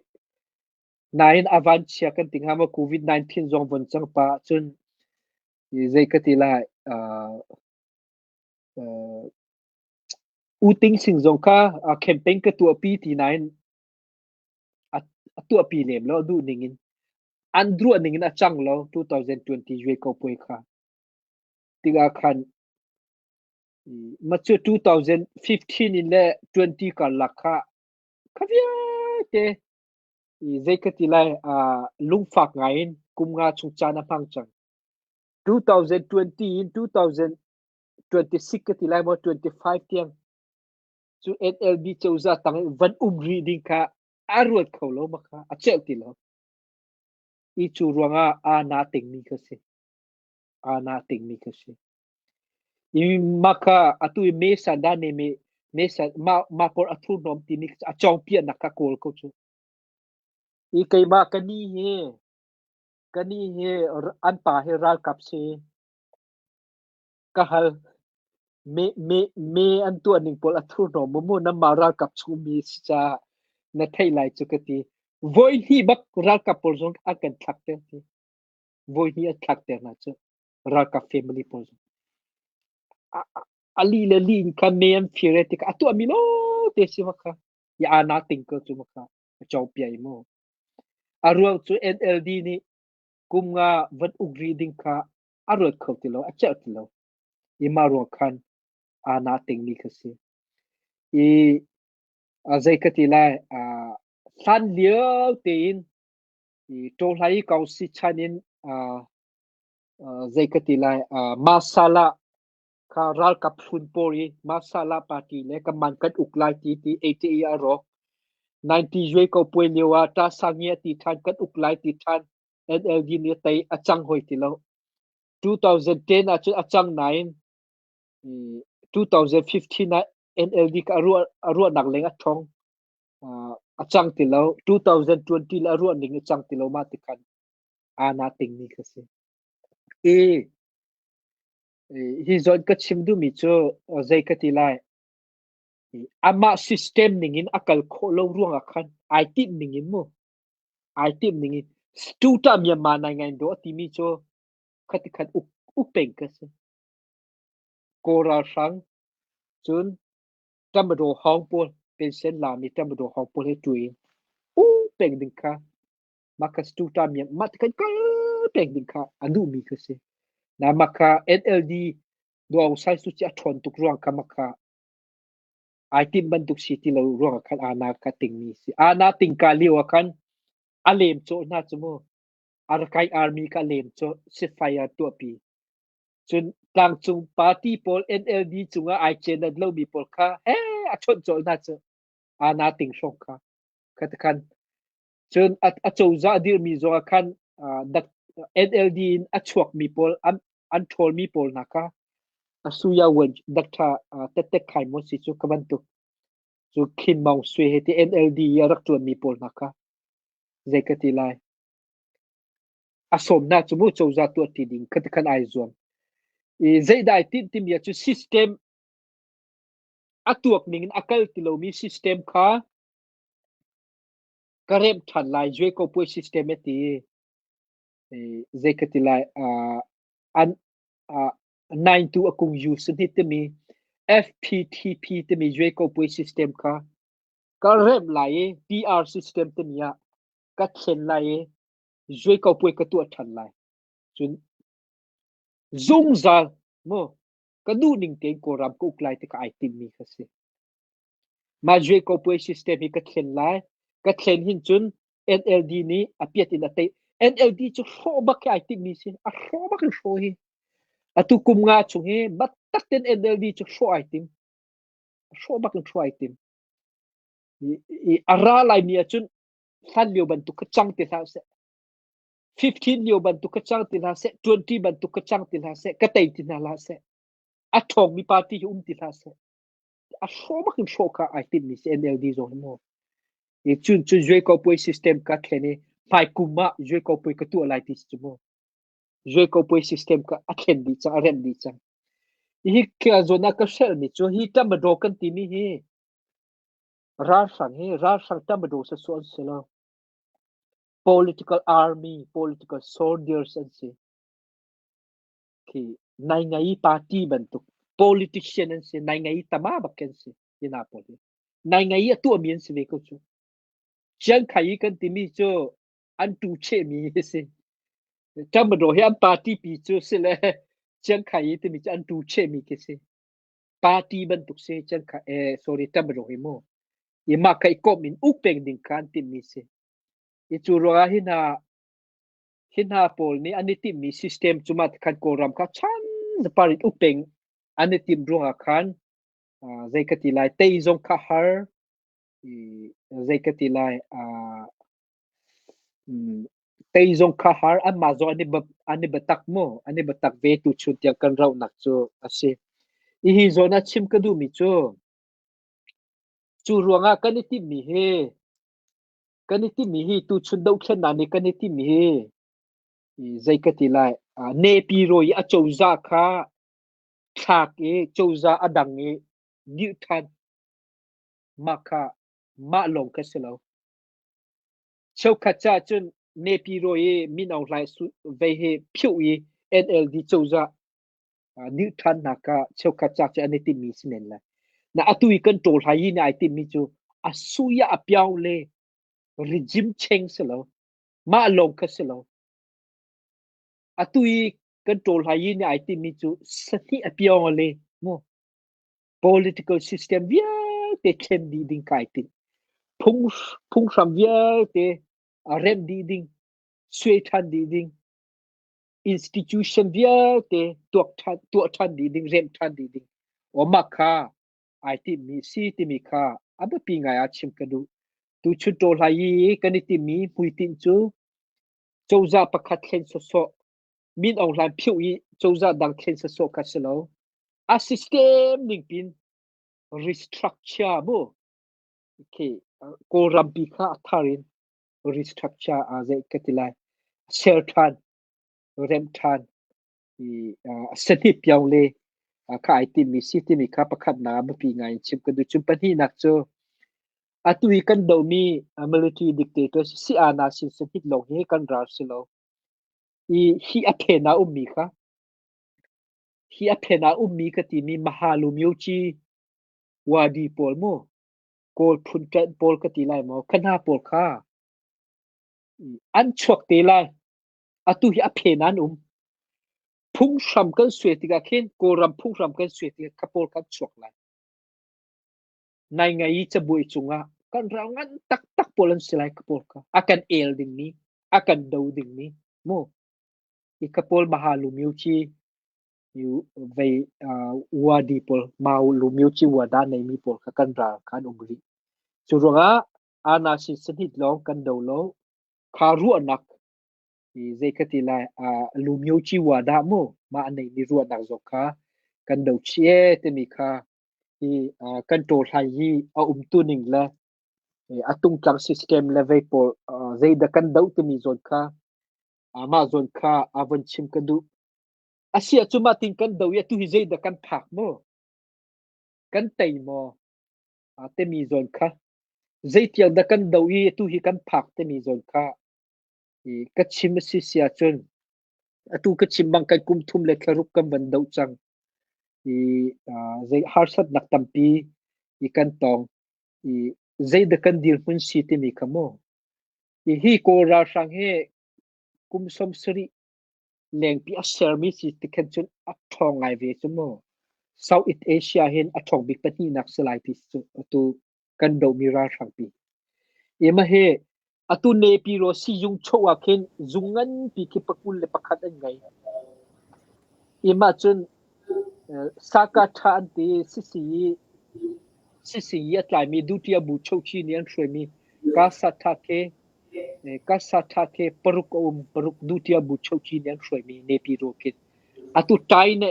nain a vanchia kan ti hnga maw COVID-19 zong von cang pa cun i zei ka ti lai U Ting Sing zong kha campaign ka tuahpi ti nain a tuahpi lem lo duh ning in an ruah ning in a cang lo 2020 Yue Ko Puai kha tikah khan ma cu 2015 in le 20 karlak kha kha vialte zei ka ti lai lungfak ngai in kum nga chung caan a hmang cang 2020 in 2026 ka ti lai maw 25 tiang cu NLD cozah tang i van um rih ding kha a ruat kho lo ma kha a celh ti lo i cu ruangah aa na tingmi kha si aa na tingmi kha si i mah kha atu i me san da ne me me san ma ma por a thurhnawm timi a cawngpiahnak kha kawl ko cu i keimah ka ni hi ka ni hi an pa hi ralkap si Ka hal. Me an tuah ning pawl a thurhnawm maw mu nanmah ralkap chungmi si caah na theih lai cu ka ti. Voi hnih bak ralkap pawl zong an kan thlak ter ti. Voi hnih an thlak ter hna cu ralkap family pawl zong. A li le li in khan me an fir e tikah a tuahmi lawngte si ma kha. I aa na ting ko cu ma kha. A cawngpia i mu. A ruang cu NLD nih kum nga van uk rih ding kha a ruat kho ti lo, a celh ti lo. I mah ruang khan aa na tingmi kha si. I zei ka ti lai, hlan lio tein i Ṭawhlai Kausi chan in zei ka ti lai, Masala kha ralkap hlun pawl i Masala party le kanman kan uk lai ti ti ATA a rawk. 90 Yuai ko puai lio ah Ta Sangi a ti ṭhan kan uk lai ti ṭhan NLD nih a tei a cang hoi ti lo. 2010 ahcun a cang nain 2015 ah NLD ka a ruahnak leng a ṭhong. A cang ti lo. 2020 le a ruah ning a cang ti lo mah ti khan aa na tingmi kha si. I hi zawn ka chim duhmi cu zei ka ti lai. Amah system ning in a kal khawh lo ruangah khan ai tinh ning in mu ai timh ning in Stuta Myanmar nai ngai do a timi cu khati khan uk uk peng ka si. Kawl ralhrang cun Tamado hawng pawl pension lami Tamado hawng pawl he ṭui in u peng ding kha mah kha Stuta Myanmar mah ti khan kal peng ding kha a duhmi kha si. Na mah kha NLD Daw Aung San Suu Kyi a ṭhawn tuk ruang kha mah kha ai timh bantuk si ti lo ruangah khan aa na ka tingmi si. Aa na tingka lio ah khan a lem cawh hna cu mu. Arakai army ka lem cawh sifai ah tuahpi. Cun tlangcung party pawl NLD cungah ai cenat lomi pawl kha he a chawnh cawh hna cu. Aa na ting hrawng kha. Kha khan cun a cozah dirmi zongah khan NLD in a chuakmi pawl an an ṭhawlmi pawl hna kha a suya wen Dr. Tetek Khai maw si cu ka bantuk cu Khin Maung Swe he ti NLD i a rak ṭuanmi pawl hna kha zei ka ti lai a sawm hna cu mu cozah tuah ti ding kha ti khan ai zuam i zeidah ai tinh timi cu system a tuak ning in a kal ti lomi system kha ka remh ṭhan lai zue ko puai system a ti zei ka ti lai an nine tu a kung yu sahni timi FPTP timi zue ko puai system kha ka remh lai i PR system timi ah ka thlen lai i zue ko puai ka tuah ṭhan lai cun zungzal mu ka duh ning tein Kawlram ka uk lai ti kha ai timmi kha si. Mah Zuaikopuai system hi ka thlen lai. Ka thlen hin cun NLD nih a piat in a tei. NLD cu hrawh bak hi ai timhmi si. A hrawh bak in hrawh hi. Atu kum nga chung hi biatak tein NLD cu hrawh ai tim. Hrawh bak in hrawh ai tim. I, a ra laimi ahcun hlan lio bantuk kha cang ti hlah seh. 15 lio bantuk kha cang ti hlah seh. 20 bantuk kha cang ti hlah seh. Ka tei ti hna hlah seh. A ṭhawngmi party hi um ti hlah seh. A hrawh bak in hrawh kha ai timhmi si NLD zong hi mu. I cun cun Zuaikopuai system ka thlen i Hmaikum ah Yuekopui ka tuah lai ti si cu mu. Yuekopui system kha a thlen dih cang, a remh dih cang. Hi zawn ah ka hrelhmi cu hi Tamadaw kan timi hi ralhrang hi ralhrang Tamadaw sawsawh an si lo. Political army, political soldiers an si. Khi naingai party bantuk politician an si, naingai tama bak an si. Hi hna pawl hi. Naingai a tuahmi an si ve ko cu. Chiangkhai kan timi cu an tu chehmi a si. Ṭamadaw hi an party pi cu si le Chiangkhai timi cu an tu chehmi khi si. Party bantuk si Chiangkhai eh sorry Ṭamadaw hi mu. I mah kha i komh in uk peng ding kha an timhmi si. I cu ruangah hi hna pawl nih an i timhmi system cu mah khan Kawlram kha chan zapar in uk peng an i timh ruangah khan zei ka ti lai tei zong kha har i zei ka ti lai tei zong kha har anmah zong an i biatak mu an i biatak ve tuchun tiang kan rauhnak cu a si. Hihi zawn ah chim ka duhmi cu cu ruangah kan i timhmi hi tuchun dohthlennak nih kan i timhmi hi zei ka ti lai nepi rawi i a cozah kha thlak i cozah a dang i dirh ṭhan mah kha mah lawng kha si lo. Cheukhat caah cun nepi rawi i Min Aung Hlaing vei hi phiuh i NLD cozah dirh ṭhan hna kha cheukhat ca cu an i timhmi si men lai. Na atu i kan ṭawl hai i nih ai timhmi cu a sui ah a piao le regime change si lo. Mah lawng kha si lo. Atu i kan ṭawl hai i nih ai timhmi cu sahnih a piao le mu political system vialte thlen dih ding kai timh. Phunghram vialte a remh dih ding, suai ṭhan dih ding, institution vialte tuah ṭhan dih ding, remh ṭhan dih ding. Aw mah kha ai timhmi si timi kha a biapi ngai ah chim ka duh. Tuchun ṭawlhlai i kan i timhmi hmuitinh cu cozah pakhat thlen sawsawh, Min Aung Hlaing phiuh i cozah dang thlen sawsawh kha si lo. A system ning pin restructure mu. Okay, Kawlrampi kha a thar in restructure aa zeih ka ti lai. Ser ṭhan, remh ṭhan, i sahnih piang le kha ai timmi si timi kha pakhatnak ah biapi ngai in chim ka duh. Cun pahnihnak cu atu i kan dohmi military dictator si ana sin sahnih lawng hi kan ral si lo. I hi a phen ah ummi kha hi a phen ah ummi ka timi Mahalu Myoci Wadi pawl mu Kawl phun ṭanh pawl ka ti lai maw kha hna pawl kha an chuak te lai. Atu hi a phen ah an um. Phunghram kan suai tikah khin Kawlram phunghram kan suai tikah kha pawl kha an chuak lai. Naingai i cabuai cungah kan ral ngan taktak pawl an si lai kha pawl kha. A kan el dingmi, a kan do dingmi mu. Hi kha pawl Mahalu Myuci vei wadi pawl Mahalu Myuci wada neimi pawl kha kan ral kha an um rih. Cu ruangah Ana sin sahnih lawng kan do lo. Kha ruahnak zei ka ti lai Lumyoci wada mu mah a neimi ruahnak zong kha kan do chih ee timi kha hi kan ṭawlhlai hi a umtu ning le a tungtlang system le vei pawl zeidah kan doh timi zawn kha mah zawn kha a von chim ka duh. Asi ahcun mah tin kan doh i atu hi zeidah kan phak maw? Kan tei maw? Timi zawn kha zeitiang dah kan doh i atu hi kan phak timi zawn kha ka chim a si si ahcun atu ka chim bang kan kum thum le thlaruk kan van doh cang. I zei harsatnak tampi i kan tong i zeidah kan dirhmun si timi kha mu. Hi Kawl ralhrang hi kum 70 lengpi a sermi si ti khan cun a ṭhawng ngai ve cu mu. Southeast Asia hin a ṭhawng bik pahnihnak si lai ti cu atu kan dohmi ralhrang pi. Ima hi atu Nepi ro sizung choh ah khin zung nganpi khi pakul le pakhat an ngei. Ima cun saka ṭha an ti sisi sisi i a tlaimi Dutiya bu chochi nih an hruaimi Ka Sa Tha Ke paruk a um paruk Dutiya bu chochi nih an hruaimi Nepi ro khin atu Taine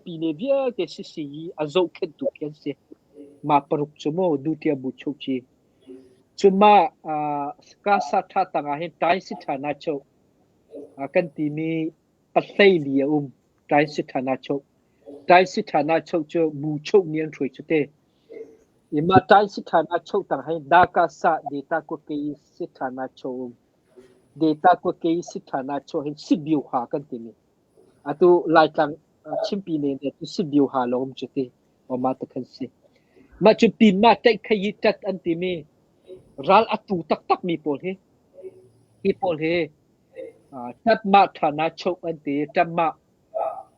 pine vialte sisi i a zohkhenhtu khi an si. Mah paruk cu mu Dutiya bu chochi. Cun mah Kasa tha tangah hin Taisi Thana Cho kan timi pahleili a um. Taisi Thana Cho. Taisi Thana Cho cu bu choh nih an hruai cu te. I mah Taisi Thana Cho tang hin Daka Sa Data Kua Si Thana Cho um. Data Kua Si Thana Cho hin Sibiu ha kan timi. Atu Laitlang Chimpi ne ne cu Sibiu ha lawng um cu ti. Mah te khan si. Mah cu pin mah taih khayi tat an timi ral a tu taktakmi pawl hi hi pawl hi ṭatmah ṭhana choh an ti. Ṭatmah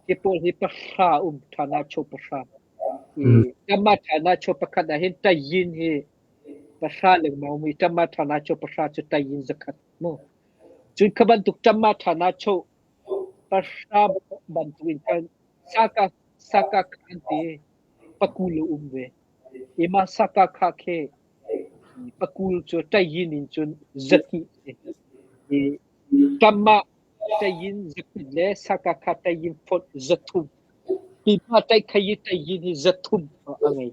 hi pawl hi pahra um ṭhana choh pahra. Ṭatmah ṭhana choh pakhat ah hin tayin hi pahra lengmang um i ṭatmah ṭhana choh pahra cu tayin zakhat mu. Cun kha bantuk ṭatmah ṭhana choh pahra bantuk in khan saka saka an ti pakul a um ve. I mah saka kha khi pakul cu ṭayin in cun zahnih a si. I tamah ṭayin zakhat le saka kha ṭayin fonh zathum. Pipa ṭaikhayi ṭayin hi zathum a ngei.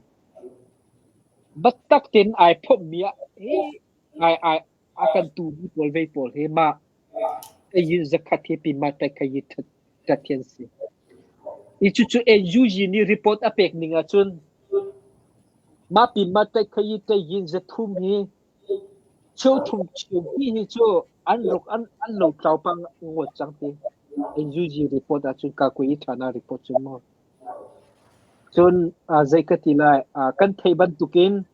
Biatak tein ai phomhmi ah hi ai ai a kan tumi pawl vei pawl hi mah ṭayin zakhat hi pima ṭaikhayi ṭhat hi an si. I cucu NUG nih report a pek ning ahcun mah pin mah ṭaikhayi ṭayin zathum hi cheuthum cheuhnih hi cu an ruk an an lotlau pah ngawt cang ti. NUG report ahcun Kakuyi Thana report cun maw. Cun zei ka ti lai, kan theih bantukin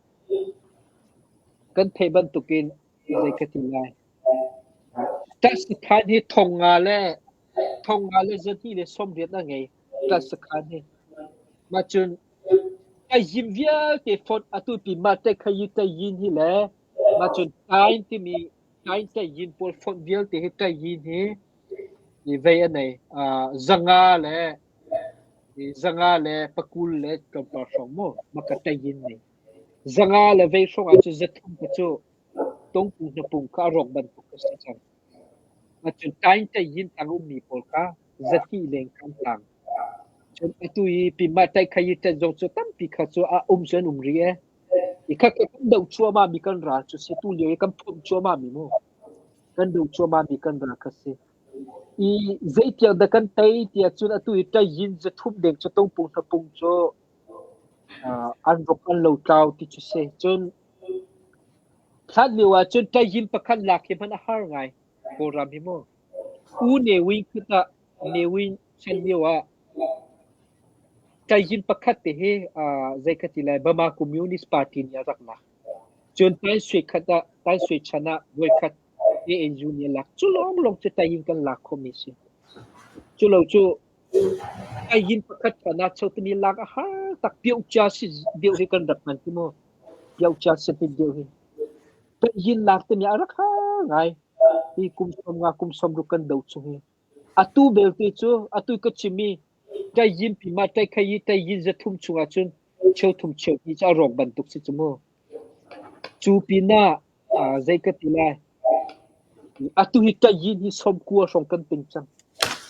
kan theih bantukin zei ka ti lai. Ṭah sakhan hi thong nga le thong nga le zahnih le sawmriat a ngei. Ṭah sakhan hi. Mah cun Tayim vialte fonh atu pi mah Taikhayi Tayin hi le mah cun Tain timi Tain Tayin pawl fonh vialte hi Tayin hi i vei a nei. Zanga le zanga le pakul le tlawmpal hrawng mu maka Tayin ni. Zanga le vei hrawng ahcun zathum ka cu tungpung hnapung kha a rawk bantuk a si cang. Cun tain yin tang ummi pawl kha zati leng kan tang. Cun atu i pimah tai kha yi ṭet zong cu tampi kha cu a um cu an um rih e. I kha kan doh cuahmah mi kan ral cu si tu lio i kan phomh cuahmah mi mu. Kan doh cuahmah mi kan ral kha si. I zeitiang dah kan tei tiah cun atu i ṭayin zathum deng cu tungpung hnapung cu an rok an lo tlau ti cu si. Cun Hlan lio ahcun ṭaihim pakhat lak hi hmanh a har ngai Kawlram hi mu. U Ne Win kut ah Ne Win chan lio ah ṭaihim pakhat te hi zei ka ti lai Burma Communist Party nih a rak lak. Cun Tan Sui khat ah Tan Sui chan ah voikhat ANU nih a lak. Cu lawnglawng cu ṭaihim kan lak khawhmi a si. Cu lo cu ṭaihim pakhat chan ah chotimi lak a har tak. Piocha si deuh hi kan rak hman ti mu. Piocha sipin deuh hi. Yin lak timi a rak har ngai. Hi kum 50 kum 60 kan do chung hi. Atu belte cu atu ka chimmi tai yin pi ma tai khai tai yin zathum chungah cun cheu thum cheu hi cu a rawk bantuk si cu mu. Cu pinah zei ka ti lai. Atu hi tai yin hi 90 hrawng kan ting cang.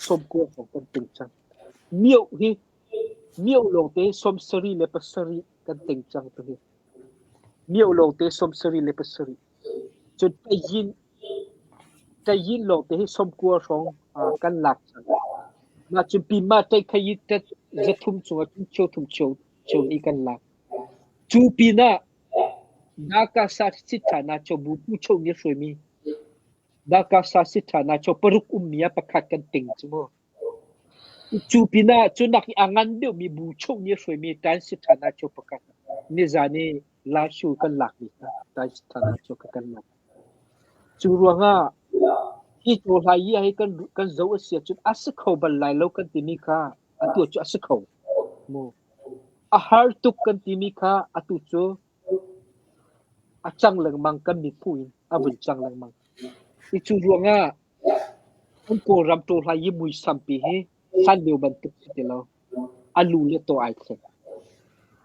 90 hrawng kan ting cang. Mioh hi mioh lawngte 77 kan teng cang tu hi. Mioh lawngte 77. Cun tayin tayin lawngte hi 90 hrawng kan lak cang. Mah cun pima tai khayi tet zathum chungah cun cheu thum cheu cheu ni kan lak. Cu pinah Naka sa sit na cho bu pu cho ni hruai mi Naka sa sit na cho paruk um mi a pakhat kan ting chu mu. Cu pinah cu nak i a ngan deuhmi bu chung nih a hruaimi Tansithana cu pakhat nizan i Lashu kan lakmi kha Tansithana cu kan lak. Cu ruangah hi cawhlai hi hi kan kan zoh a si ahcun a si kho bal lai lo kan timi kha atu cu a si kho. Mu. A har tuk kan timi kha atu cu a cang lengmang kan mitphu in a vun cang lengmang. I cu ruangah An Kawlram ṭawhlai i muisampi hi hlan lio bantuk si ti lo. A lu le taw ai thleng.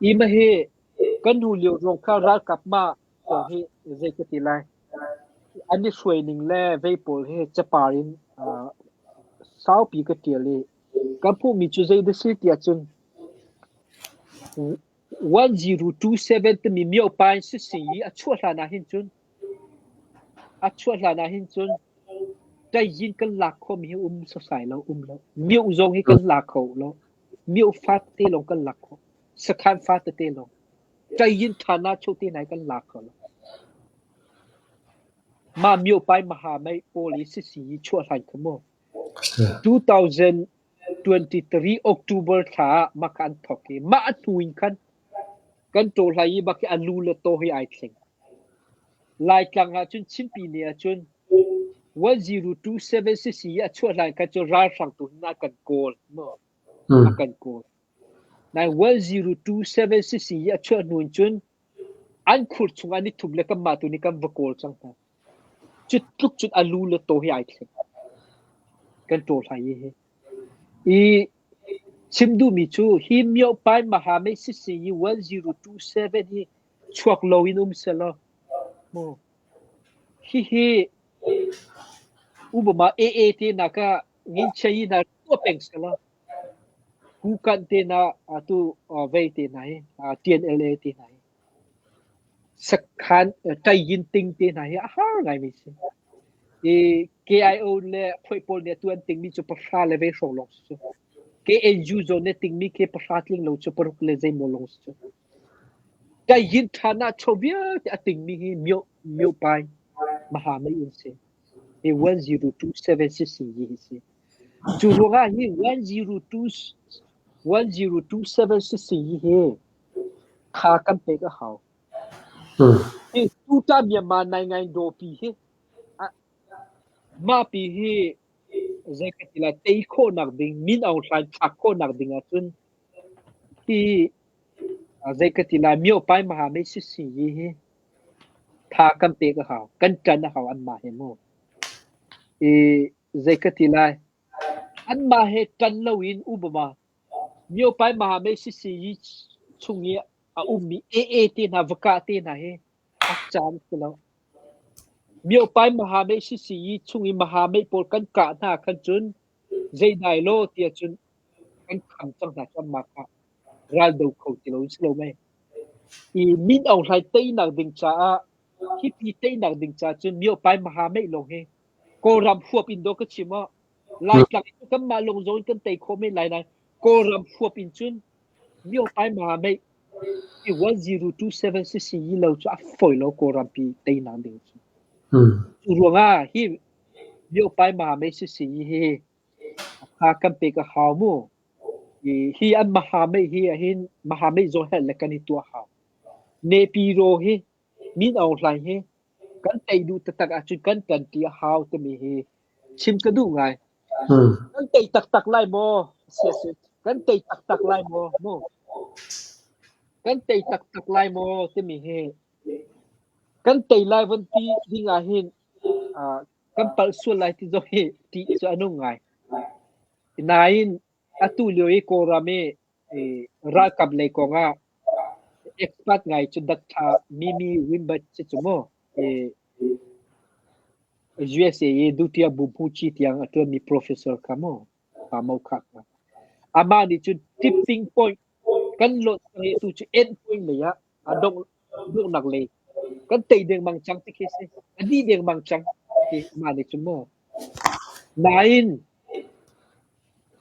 I mah hi kan hnu lio ruang kha ralkap mah kong hi zei ka ti lai. An i hruai ning le vei pawl hi capar in saupi ka ṭial i kan hmuhmi cu zei dah si tiah cun 1027 timi miopain sisi i a chuah hlan ah hin cun. A chuah hlan ah hin cun ṭaiyin kan lak khawhmi hi um sasai lo, um lo. Mioh zong hi kan la kho lo. Mioh fate lawng kan lak khawh. Sakhan fa tete lawng. Ṭaiyin ṭhan ah chote nai kan la kho lo. Mah mioh pai maha mei pawl i sisi i chuah hlan kha mu. 2023 October thla ah mah kha an thawk i mah a hnu in khan kan ṭaw hlai i bak hi a lu le taw hi ai thleng. Laitlang ahcun Chinpi ni ahcun 1027 cc i a chuah hlan kha cu ralhrang tu hin a kan kawl maw a kan kawl. Nai 1027 cc i a chuah hnu in cun an khur chung an i thup le kanmah tu nih kan va kawl cang hna. Cu tluk cun a lu le taw hi ai thleng. Kan ṭawl hlai i hi. I chim duhmi cu hi Myohpai Mahamei sisi i 1027 hi chuak loin um sehlaw mu hihi Obama AA te na ka nginchia yi na tuah peng sehlaw Kukan te na atu vei te na hi TNLA te na hi Sakhan Tayin ting te hna hi a har ngaimi si. I KIO le phoih pawl nih atu an tingmi cu pahra le ve hrawng lawng si cu. KNU zawn nih tingmi khi pahra tling lo cu paruk le zeimaw lawng si cu. Tayin ṭhan ah chaw vialte a tingmi hi myo myo pai maha mei in si. Hi 1027 si hi si. Cu ruangah hi 102 1027 si hi Tha kan pek a hau. Hi tuta Myanmar naingai dawpi hi mahpi hi zei ka ti lai tei khawhnak ding Min Aung Hlaing thlak khawhnak ding ahcun hi zei ka ti lai Myopai Mahamei sisi hi hi tha kan pek a hau. Kan ṭan a hau anmah he mu. I zei ka ti lai anmah he ṭan loin Obama Myopai Mahamei sisi hi chung i a ummi AA te hna va kah te hna hi a caan a si lo. Myopai Mahamei sisi hi chung i Mahamei pawl kan kah hna khan cun zeidai law tiah cun kan kham cang hna cu anmah kha ral do kho ti lo in si lo mei. I Min Aung Hlaing teinak ding caah hipi teinak ding caah cun Myopai Mahamei lawng hi Kawlram huap in dawh ka chim ah Laitlang in kanmah lawng zong in kan tei khawh men lai nain Kawlram huap in cun Myopai Mahamei hi 1027 cc yi lo cu a fawi lo Kawlram pi teinak ding cu. Cu ruangah hi Myopai Mahamei cc yi hi kha kan pek a hau mu. Hi an Mahamei hi ahin Mahamei zong hel le kan i tuah hau. Nepiro hi Min Aung Hlaing hi kan tei duh taktak ahcun kan ṭanṭi a hau timi hi chim ka duh ngai. Kan tei taktak lai maw? Si kan tei taktak lai maw? Mu. Kan tei taktak lai maw timi hi kan tei lai von ti ding ah hin kan palh sual lai ti zong hi ṭih cu a nung ngai. Nain atu lio i Kawlram i ralkap lei kong ah expert ngai cu Dr. Mimi Wimber si cu mu. USA i Dutya Bumhuci tiang a ṭuanmi professor kha mu. Pa Mo Kha kha. Amah nih cun tipping point kan lawt cang i tu cu end point lei ah a dongh donghnak lei kan tei dengmang cang ti khi si. A dih dengmang cang ti amah nih cun mu. Nain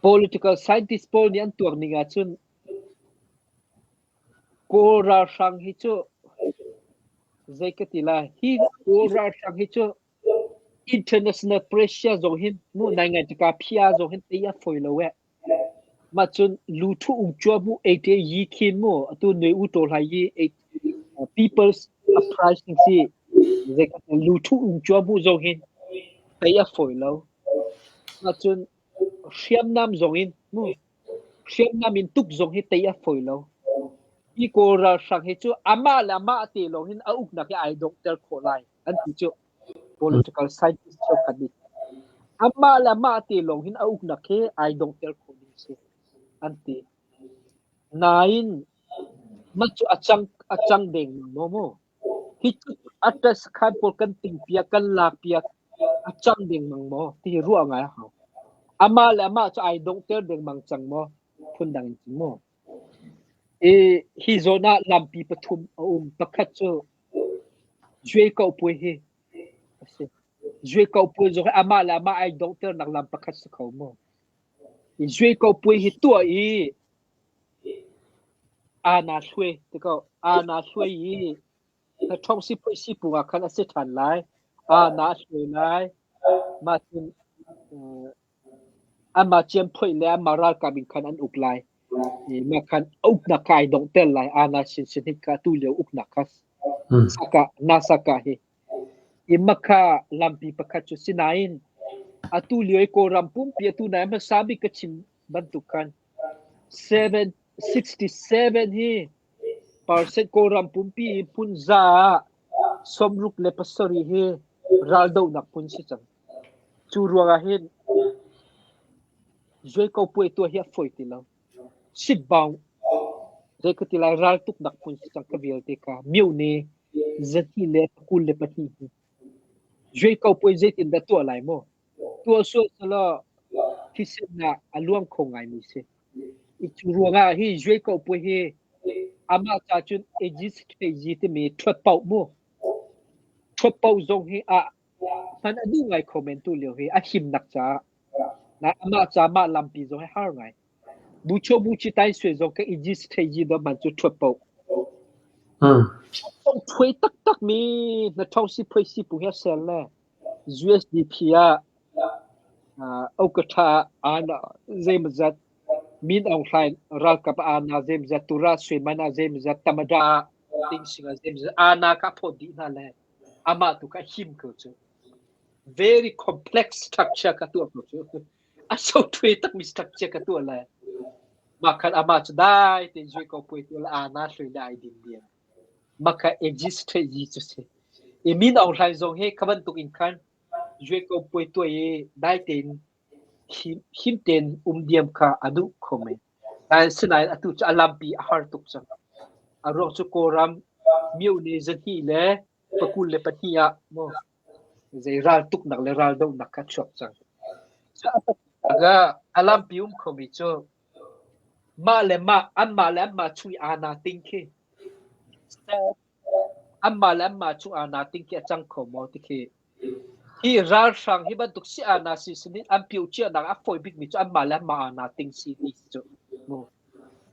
Political scientist pawl nih an tuak ning ahcun Kawl ralhrang hi cu zei ka ti lai hi Kawl ralhrang hi cu international pressure zong hin mu nai ngai tika phia zong hin tei a fawi lo eh. Mah cun lu thu ung chua mu ate yi khin mu atu nui u to hlai yi people's uprising si zei ka ti lu thu ung chua mu zong hin tei a fawi lo. Mah cun hriamnam zong in mu hriamnam in tuk zong hi tei a fawi lo. Hi Kawl ralhrang hi cu amah le amah te lawng hin a uknak hi ai donghter khawh lai an ti cu. Political scientist cheukhat nih amah le amah te lawng hin a uknak hi ai donghter khawh ding si an ti. Nain mah cu a cang a cang deng maw mu? Hi cu a sakhan pawl kan tingpiak kan lakpiak a cang dengmang maw ti hi ruah ngai a hau. Amah le amah cu ai donghter dengmang cang maw? Phundang in chim maw? I hi zawn ah lampi pathum a um. Pakhat cu Juai Koh Puai hi A si. Zui ko puai zong hi amah le amah ai donghternak lam pakhat si kho mu. I zui ko puai hi tuah i ana hluai ti ko ana hluai i na ṭhong si phui si pung ah khan a si ṭhan lai. Ana a hluai lai. Mah cun Anmah ciamphoih le anmah ralkap in khan an uk lai. I mah khan uknak kha ai donghter lai. Ana sinsin hi kha tu lio uknak kha saka nasaka hi. I makha lampi pakhat cu sinain atu lio i Kawlram pumpi atu nai hmasa bik ka chim bantuk khan 767 hi percent Kawlram pumpi i hmun za ah 67 hi raldohnak hmun si cang. Cu ruangah hin zuaiko puai tuah hi a fawi ti lo. Sitbaung zei ka ti lai raltuknak hmun si cang ka vialte kha myo ne zahnih le 22 hi. Zuaiko puai zeitin dah tuah lai maw? Tuah sual selaw thisen ah a luang kho ngaimi si. I cu ruangah hi zuaiko puai hi amah ca cun Aegis timi ṭhuat paoh mu. Ṭhuat paoh zong hi a Hman a duh ngai kho men tu lio hi a himnak caah. Na amah ca mah lampi zong hi har ngai. Bucho buchi tai sui zong ka iji thei ji do man cu thuat po. Tong thuai taktak mi na thong si phoi si pu he sel le USDP ah okatha ana zeimazat Min Aung Hlaing ralkap ana zeimazat tura sui mana zeimazat tamada ting singa zeimazat ana ka phot dih hna le Amah tu kha a him ko cu. Very complex structure ka tuah ko cu. A so thui takmi structure ka tuah lai. Mah khan amah cu dai tein zui ko puai tu le ana hlui le ai din diam. Mah kha exist strategy cu si. I Min Aung Hlaing zong hi kha bantuk in khan zui ko puai tuah i dai tein him tein um diam kha a duh kho men. Sinain atu cu a lampi a har tuk cang. A ruang cu Kawlram myo-ne 222 ah maw zei raltuknak le raldohnak kha a chuak cang. A lampi um khomi cu mah le mah anmah le anmah chung i aa naa ting khi anmah le anmah chung aa naa ting khi a cang kho maw ti khi Hi ralhrang hi bantuk si ana si sin in an pio cianak a fawi bikmi cu anmah le anmah ana ting si ti cu.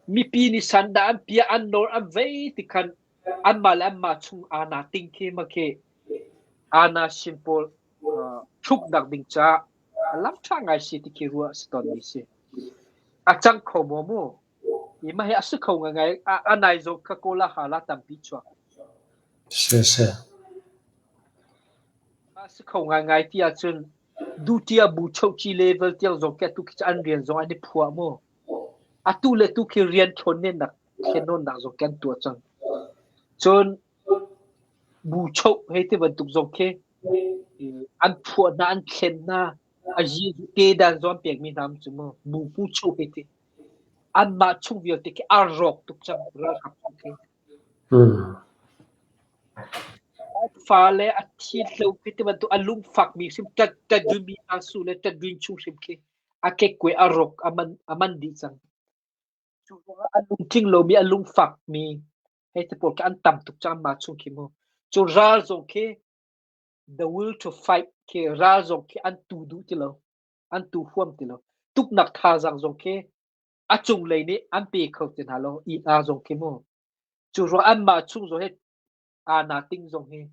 Mipi nih sandah an pia an nawr an vei ti khan anmah le anmah chung ana ting khi ma khi ana sin pawl thluknak ding caah a lam ṭha ngai si ti khi ruah si tawn mi si. A cang kho maw mu? I mah hi a si kho ngai a nai zawt kha kawla hala tampi chuak. Si si. A si kho ngaingai ti ahcun duty a bu chohci level tiang zong khi atu khi cu an rian zong an i phuah mu. Atu le tu khi rian ṭhawn nennak thlennawnnak zong khi an tuah cang. Cun bu choh hei ti bantuk zong khi an phuah hna, an thlen hna, a zi kedan zong an pekmi hna cu mu bu pu choh hei ti. Anmah chung vialte khi aa rawk tuk cang ralkap chung khi. Fale a thi hlo khi ti bantuk a lungfakmi hrim ṭatṭatmi hna su le ṭatrin chung hrim khi a kekkuai a rawk a man dih cang. Cu ruangah a lungtling lomi a lungfakmi hei ti pawl khi an tam tuk cang anmah chung khi mu. Cu ral zong khi the will to fight khi ral zong khi an tu duh ti lo. An tu huam ti lo. Tuknak thazaang zong khi a cunglei nih an pe kho ti hna lo. I hna zong khi mu. Cu ruang anmah chung zong hi aa ting zong hi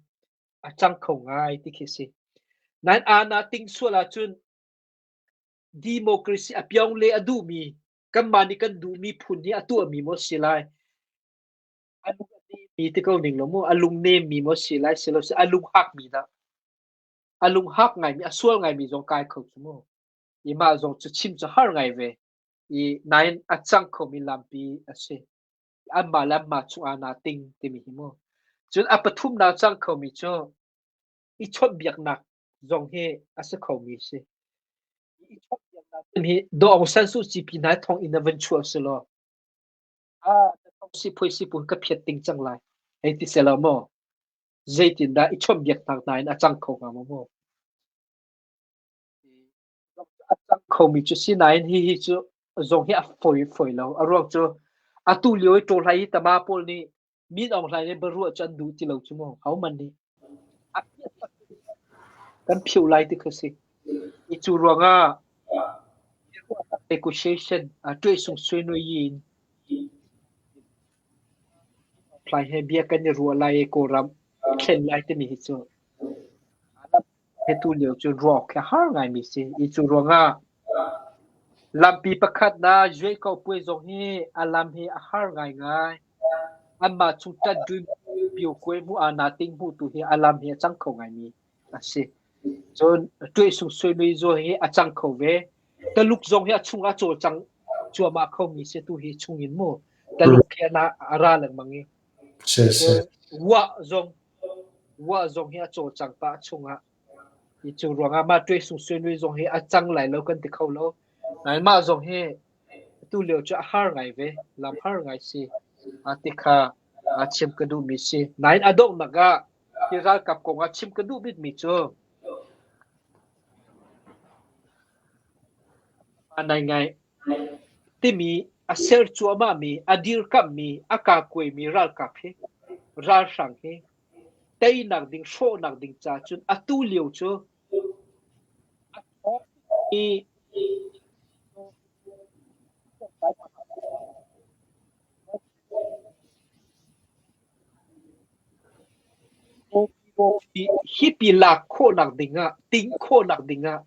a cang kho ngai ti khi si. Nain aa ting sual ahcun democracy a piong le a duhmi kanmah nih kan duhmi phun hi a tuahmi maw si lai a lung a nemmi ti ko ning lo mu a lung nemmi maw si lai si lo si a lung hakmi dah a lung hak ngaimi a sual ngaimi zong kai kho cu mu i mah zong cu chim cu har ngai ve i nain a cang khomi lampi a si anmah le anmah chungah naa ting timi hi mu. Cun a pathumnak cang khomi cu i chawnhbiaknak zong hi a si khomi a si. I chawnhbiaknak hi Daw Aung San Suu Kyi pi hna thonginn ah van chuah selaw ah si phoi si pun ka phiat ting cang lai hei ti selaw maw zeitindah i chawnhbiaknak hna in a cang kho hnga maw mu? A cang khomi cu si nain hihi cu zong hi a fawi fawi lo. A ruang cu atu lio i ṭawlhlai i tama pawl nih Min Aung Hlaing nih biaruah cu an duh ti lo cu mu. Hohmanh nih. Kan philh lai ti kha si. I cu ruangah negotiation tuahsung suinui in Thlai he bia kan i ruah lai i Kawlram thlen lai timi hi cu tu lio cu ruah awk hi a har ngaimi si. I cu ruangah lampi pakhat na Zuaiko puai zong hi a lam hi a har ngaingai. Anmah chung ṭanh pio kuai hmuh ah naa ting hmuh tu hi a lam hi a cang kho ngaimi a si. Cun tuaisung suainui zaw hi a cang kho ve. Taluk zong hi a chung a cawlcang cuahmah khomi si tu hi chung in mu. Taluk khi a ra lengmang i. Si. Wah zong wah zong hi a cawlcang pah chungah. Hi cu ruangah mah tuaisung suainui zong hi a cang lai lo kan ti kho lo. Nain mah zong hi tu lio cu a har ngai ve. Lam har ngai si. A ti kha a chim ka duhmi si. Nain a donghnak ah hi ralkap kong ah chim ka duh bikmi cu nai ngai timi a ser cuahmahmi, a dirkamhmi, a kakuaimi ralkap hi ralhrang hi teinak ding, hrawhnak ding ca cun atu lio cu i Hipi lak khawhnak dingah, ting khawhnak dingah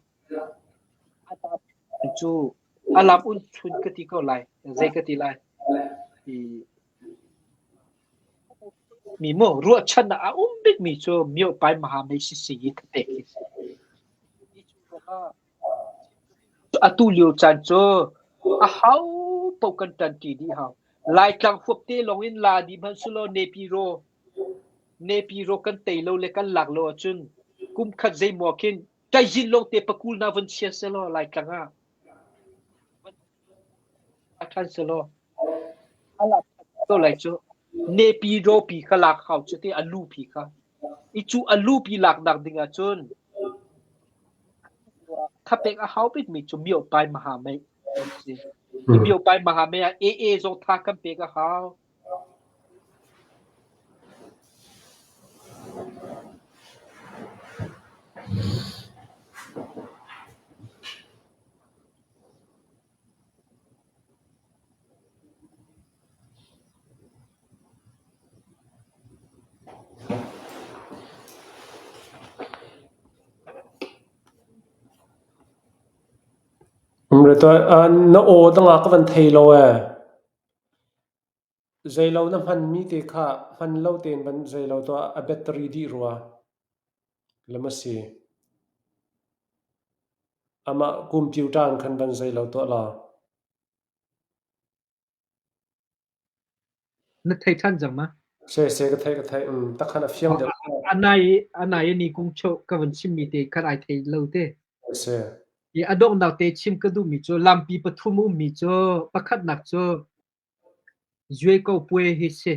cu a lam un chun ka ti ko lai. Zei ka ti lai? Mi maw ruahchannak a um bikmi cu miopai mahamei sisi i thapek hi si. Atu lio caan cu aho paoh kan ṭanṭi dih hau. Laitlang huap te lawng in la dih hmanh sulaw Nepiro kan tei lo le kan lak lo ahcun kum khat zeimaw khin ṭaizin lawng te pakul na vun chia selaw Laitlang ah ṭhan selaw a lak ko lai cu. Nepiro pi kha lak hau cu te a lu pi kha. I cu a lu pi lak nak ding ahcun Thapek a hau bikmi cu miopai mahamei an si. Miopai mahamei ah AA zong tha kan pek a hau. Na aw dangah ka van thei lo ee. Zeilo na hmanmi te kha hman lo tein van zeilo tuah a battery dih rua. Lam a si. Amah computer in khan van zeilo tuah law. Na thei ṭhan cang ma? Se se ka theih ka theih. Takhan a fiang deuh. A nai ni kung cho ka van chimmi te khan ai thei lo te. Se. I a donghnak te chim ka duhmi cu lampi pathum ummi cu pakhatnak cu Zueko puai hi si.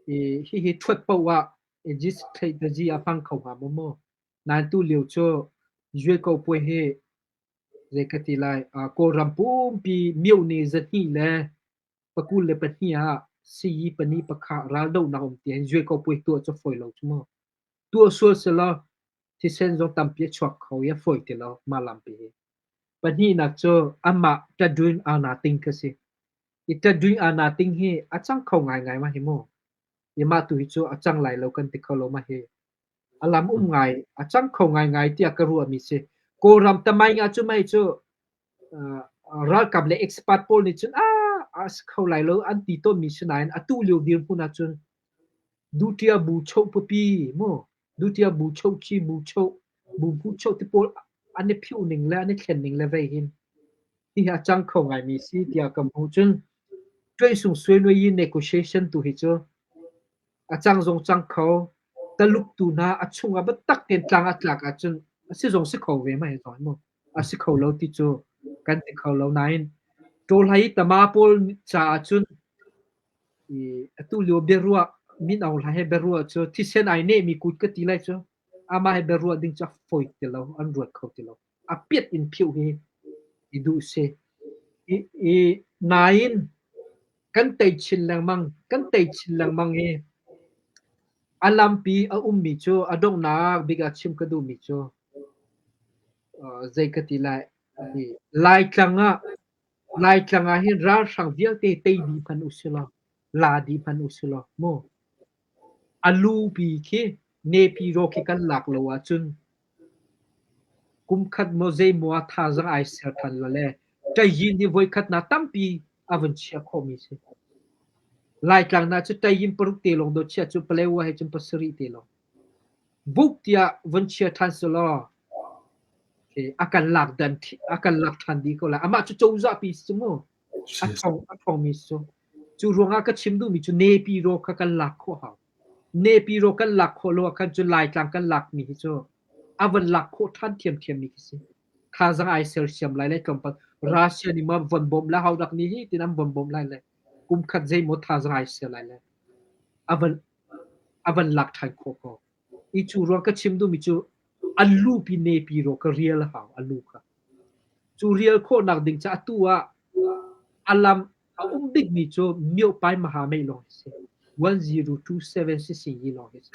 I hihi ṭhuat paoh ah Egypt thleihdazi a hmang kho hnga maw maw? Nain tu lio cu Zueko puai hi zei ka ti lai Kawlram pumpi myohne zahnih le 22 ah siyi pahnih pakhat raldohnak um ti hin Zueko puai tuah cu fawi lo cu mu. Tuah sual selaw thisen zong tampi a chuak kho i a fawi ti lo mah lampi hi. Pahnihnak cu amah ṭaṭuin aa ting kha si. I ṭaṭuin aa ting hi a cang kho ngaingai ma hi mu. I mah tu hi cu a cang lai lo kan ti kho lo ma hi. A lam um ngai, a cang kho ngaingai tiah ka ruahmi si. Kawlram tamaing ah cu mei cu ralkap le expert pawl nih cun a si kho lai lo an ti tawnmi si nain atu lio dirhmun ahcun Dutia bu choh papi mu Dutia bu choh khi bu choh bu bu choh ti pawl an i phiuh ning le an i thlen ning le vei hin hihi a cang kho ngaimi si tiah ka hmuh cun Tuaisung Suenui negotiation tu hi cu a cang zong cang kho Taluk tu hna a chungah biatak tein tlang a tlak ahcun a si zong si kho ve ma hi zong mu a si kho lo ti cu kan ti kho lo nain Ṭawlhai tama pawl caah cun i atu lio biaruah Min Aung Hlaing he biaruah cu thisen ai nehmi kut ka ti lai cu amah he biaruah ding cu a fawi ti lo an ruat kho ti lo a piat in phiuh hi i duh si i nain kan tei chin lengmang kan tei chin lengmang i a lampi a ummi cu a donghnak bik ah chim ka duhmi cu. Zei ka ti lai? Hi Laitlang ah Laitlang ah hin ralhrang vialte tei dih hmanh usih law, la dih hmanh usih law mu. A lupi khi Nepiro khi kan lak lo ahcun kum khat maw zeimaw ah thazaang ai ser ṭhan la le ṭayin hi voikhat nak tampi a vun chiah khawhmi si. Laitlang na cu ṭayin paruk te lawng dawh chiah cu Palewa he cun pasarih te lawng. Buk tiah vun chia ṭhan selaw a kan lak dan a kan lak ṭhan dih ko lai. Amah cu cozah pi si mu. A ṭhawng a ṭhawngmi si cu. Cu ruangah ka chim duhmi cu Nepi raw kha kan lak khawh hau. Nepi raw kan lak khawh lo ah khan cun Laitlang kan lakmi hi cu a van lak khawh ṭhan thiamthiammi khi si. Thazaang ai sersiam lai le tlawmpal Russia nih maw von bawmh lai hodak nih hi tin an von bawmh lai le kum khat zeimaw thazaang ai ser lai le a van a van lak ṭhan khawh ko. I cu ruang ka chim duhmi cu a lupi nepi raw ka rial a hau a lu kha. Cu rial khawhnak ding ca atu ah a lam a um bikmi cu Myopai Mahamei lawng hi si. 1027 sisi hi lawng hi si.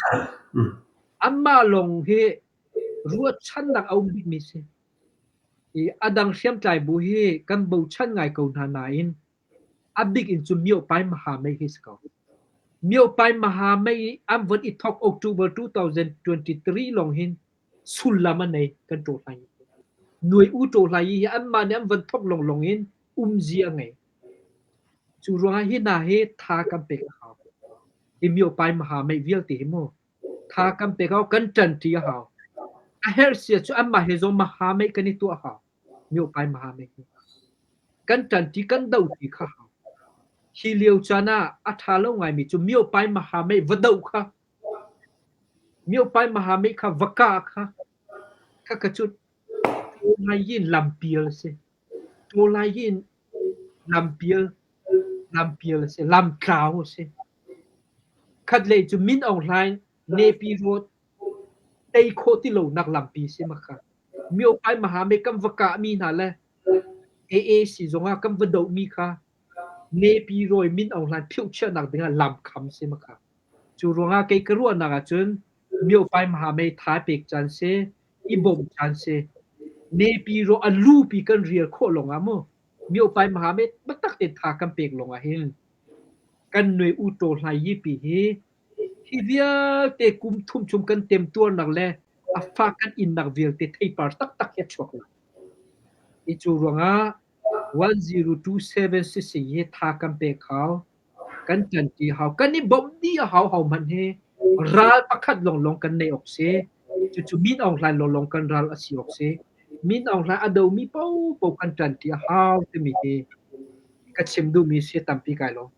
Amah lawng hi ruahchannak a um bikmi si. I a dang hriamtlai bu hi kan bochan ngai ko hna nain A bik in cu Myopai Mahamei hi si ko. Myopai Mahamei i an von i thawk October 2023 lawng hin sullam a nei kan ṭawhlai. Nuai u ṭawhlai hi anmah nih an von thawk lawnglawng in umzia a ngei. Cu ruangah hi hna hi tha kan pek a hau. Hi Myopai Mahamei vialte hi mu tha kan pek a hau, kan ṭanṭi a hau. A herh sia cu anmah he zong Mahamei kan i tuah a hau. Myopai Mahamei hi. Kan ṭanṭi kan dohṭi kha hau. Hi lio caan ah a ṭha lo ngaimi cu Myopai Mahamei va doh kha Myopai Mahamei kha va kah kha khakha cu ṭawlai in lampial a si. Ṭawlai in lampial lampial a si, lamtlau a si. Khatlei cu Min Aung Hlaing Nepi Road tei khawh ti lonak lampi a si makha. Myopai Mahamei kan va kahmi hna le AAC zongah kan va dohmi kha Nepi rawi Min Aung Hlaing phiohchiahnak dingah lam kham si makha. Cu ruangah kei ka ruahnak ahcun Myopai Mahamei tha pek caan si, i bawmh caan si. Nepi raw a lupi kan rial khawh lawngah mu Myopai Mahamei biatak tein tha kan pek lawngah hin kan nuai u taw hlai yipi hi Hi vialte kum thum chung kan temtuarnak le a fak kan innak vialte theipar taktak hi a chuak lai. Hi cu ruangah 1027 sisi hi tha kan pek hau, kan ṭanṭi hau, kan i bawmh dih a hau hau hmanh hi ral pakhat lawnglawng kan neih awk si. Cucu Min Aung Hlaing lawnglawng kan ral a si awk si. Min Aung Hlaing a domi paohpaoh kan ṭanṭi a hau timi hi ka chim duhmi si tampi kai lawm.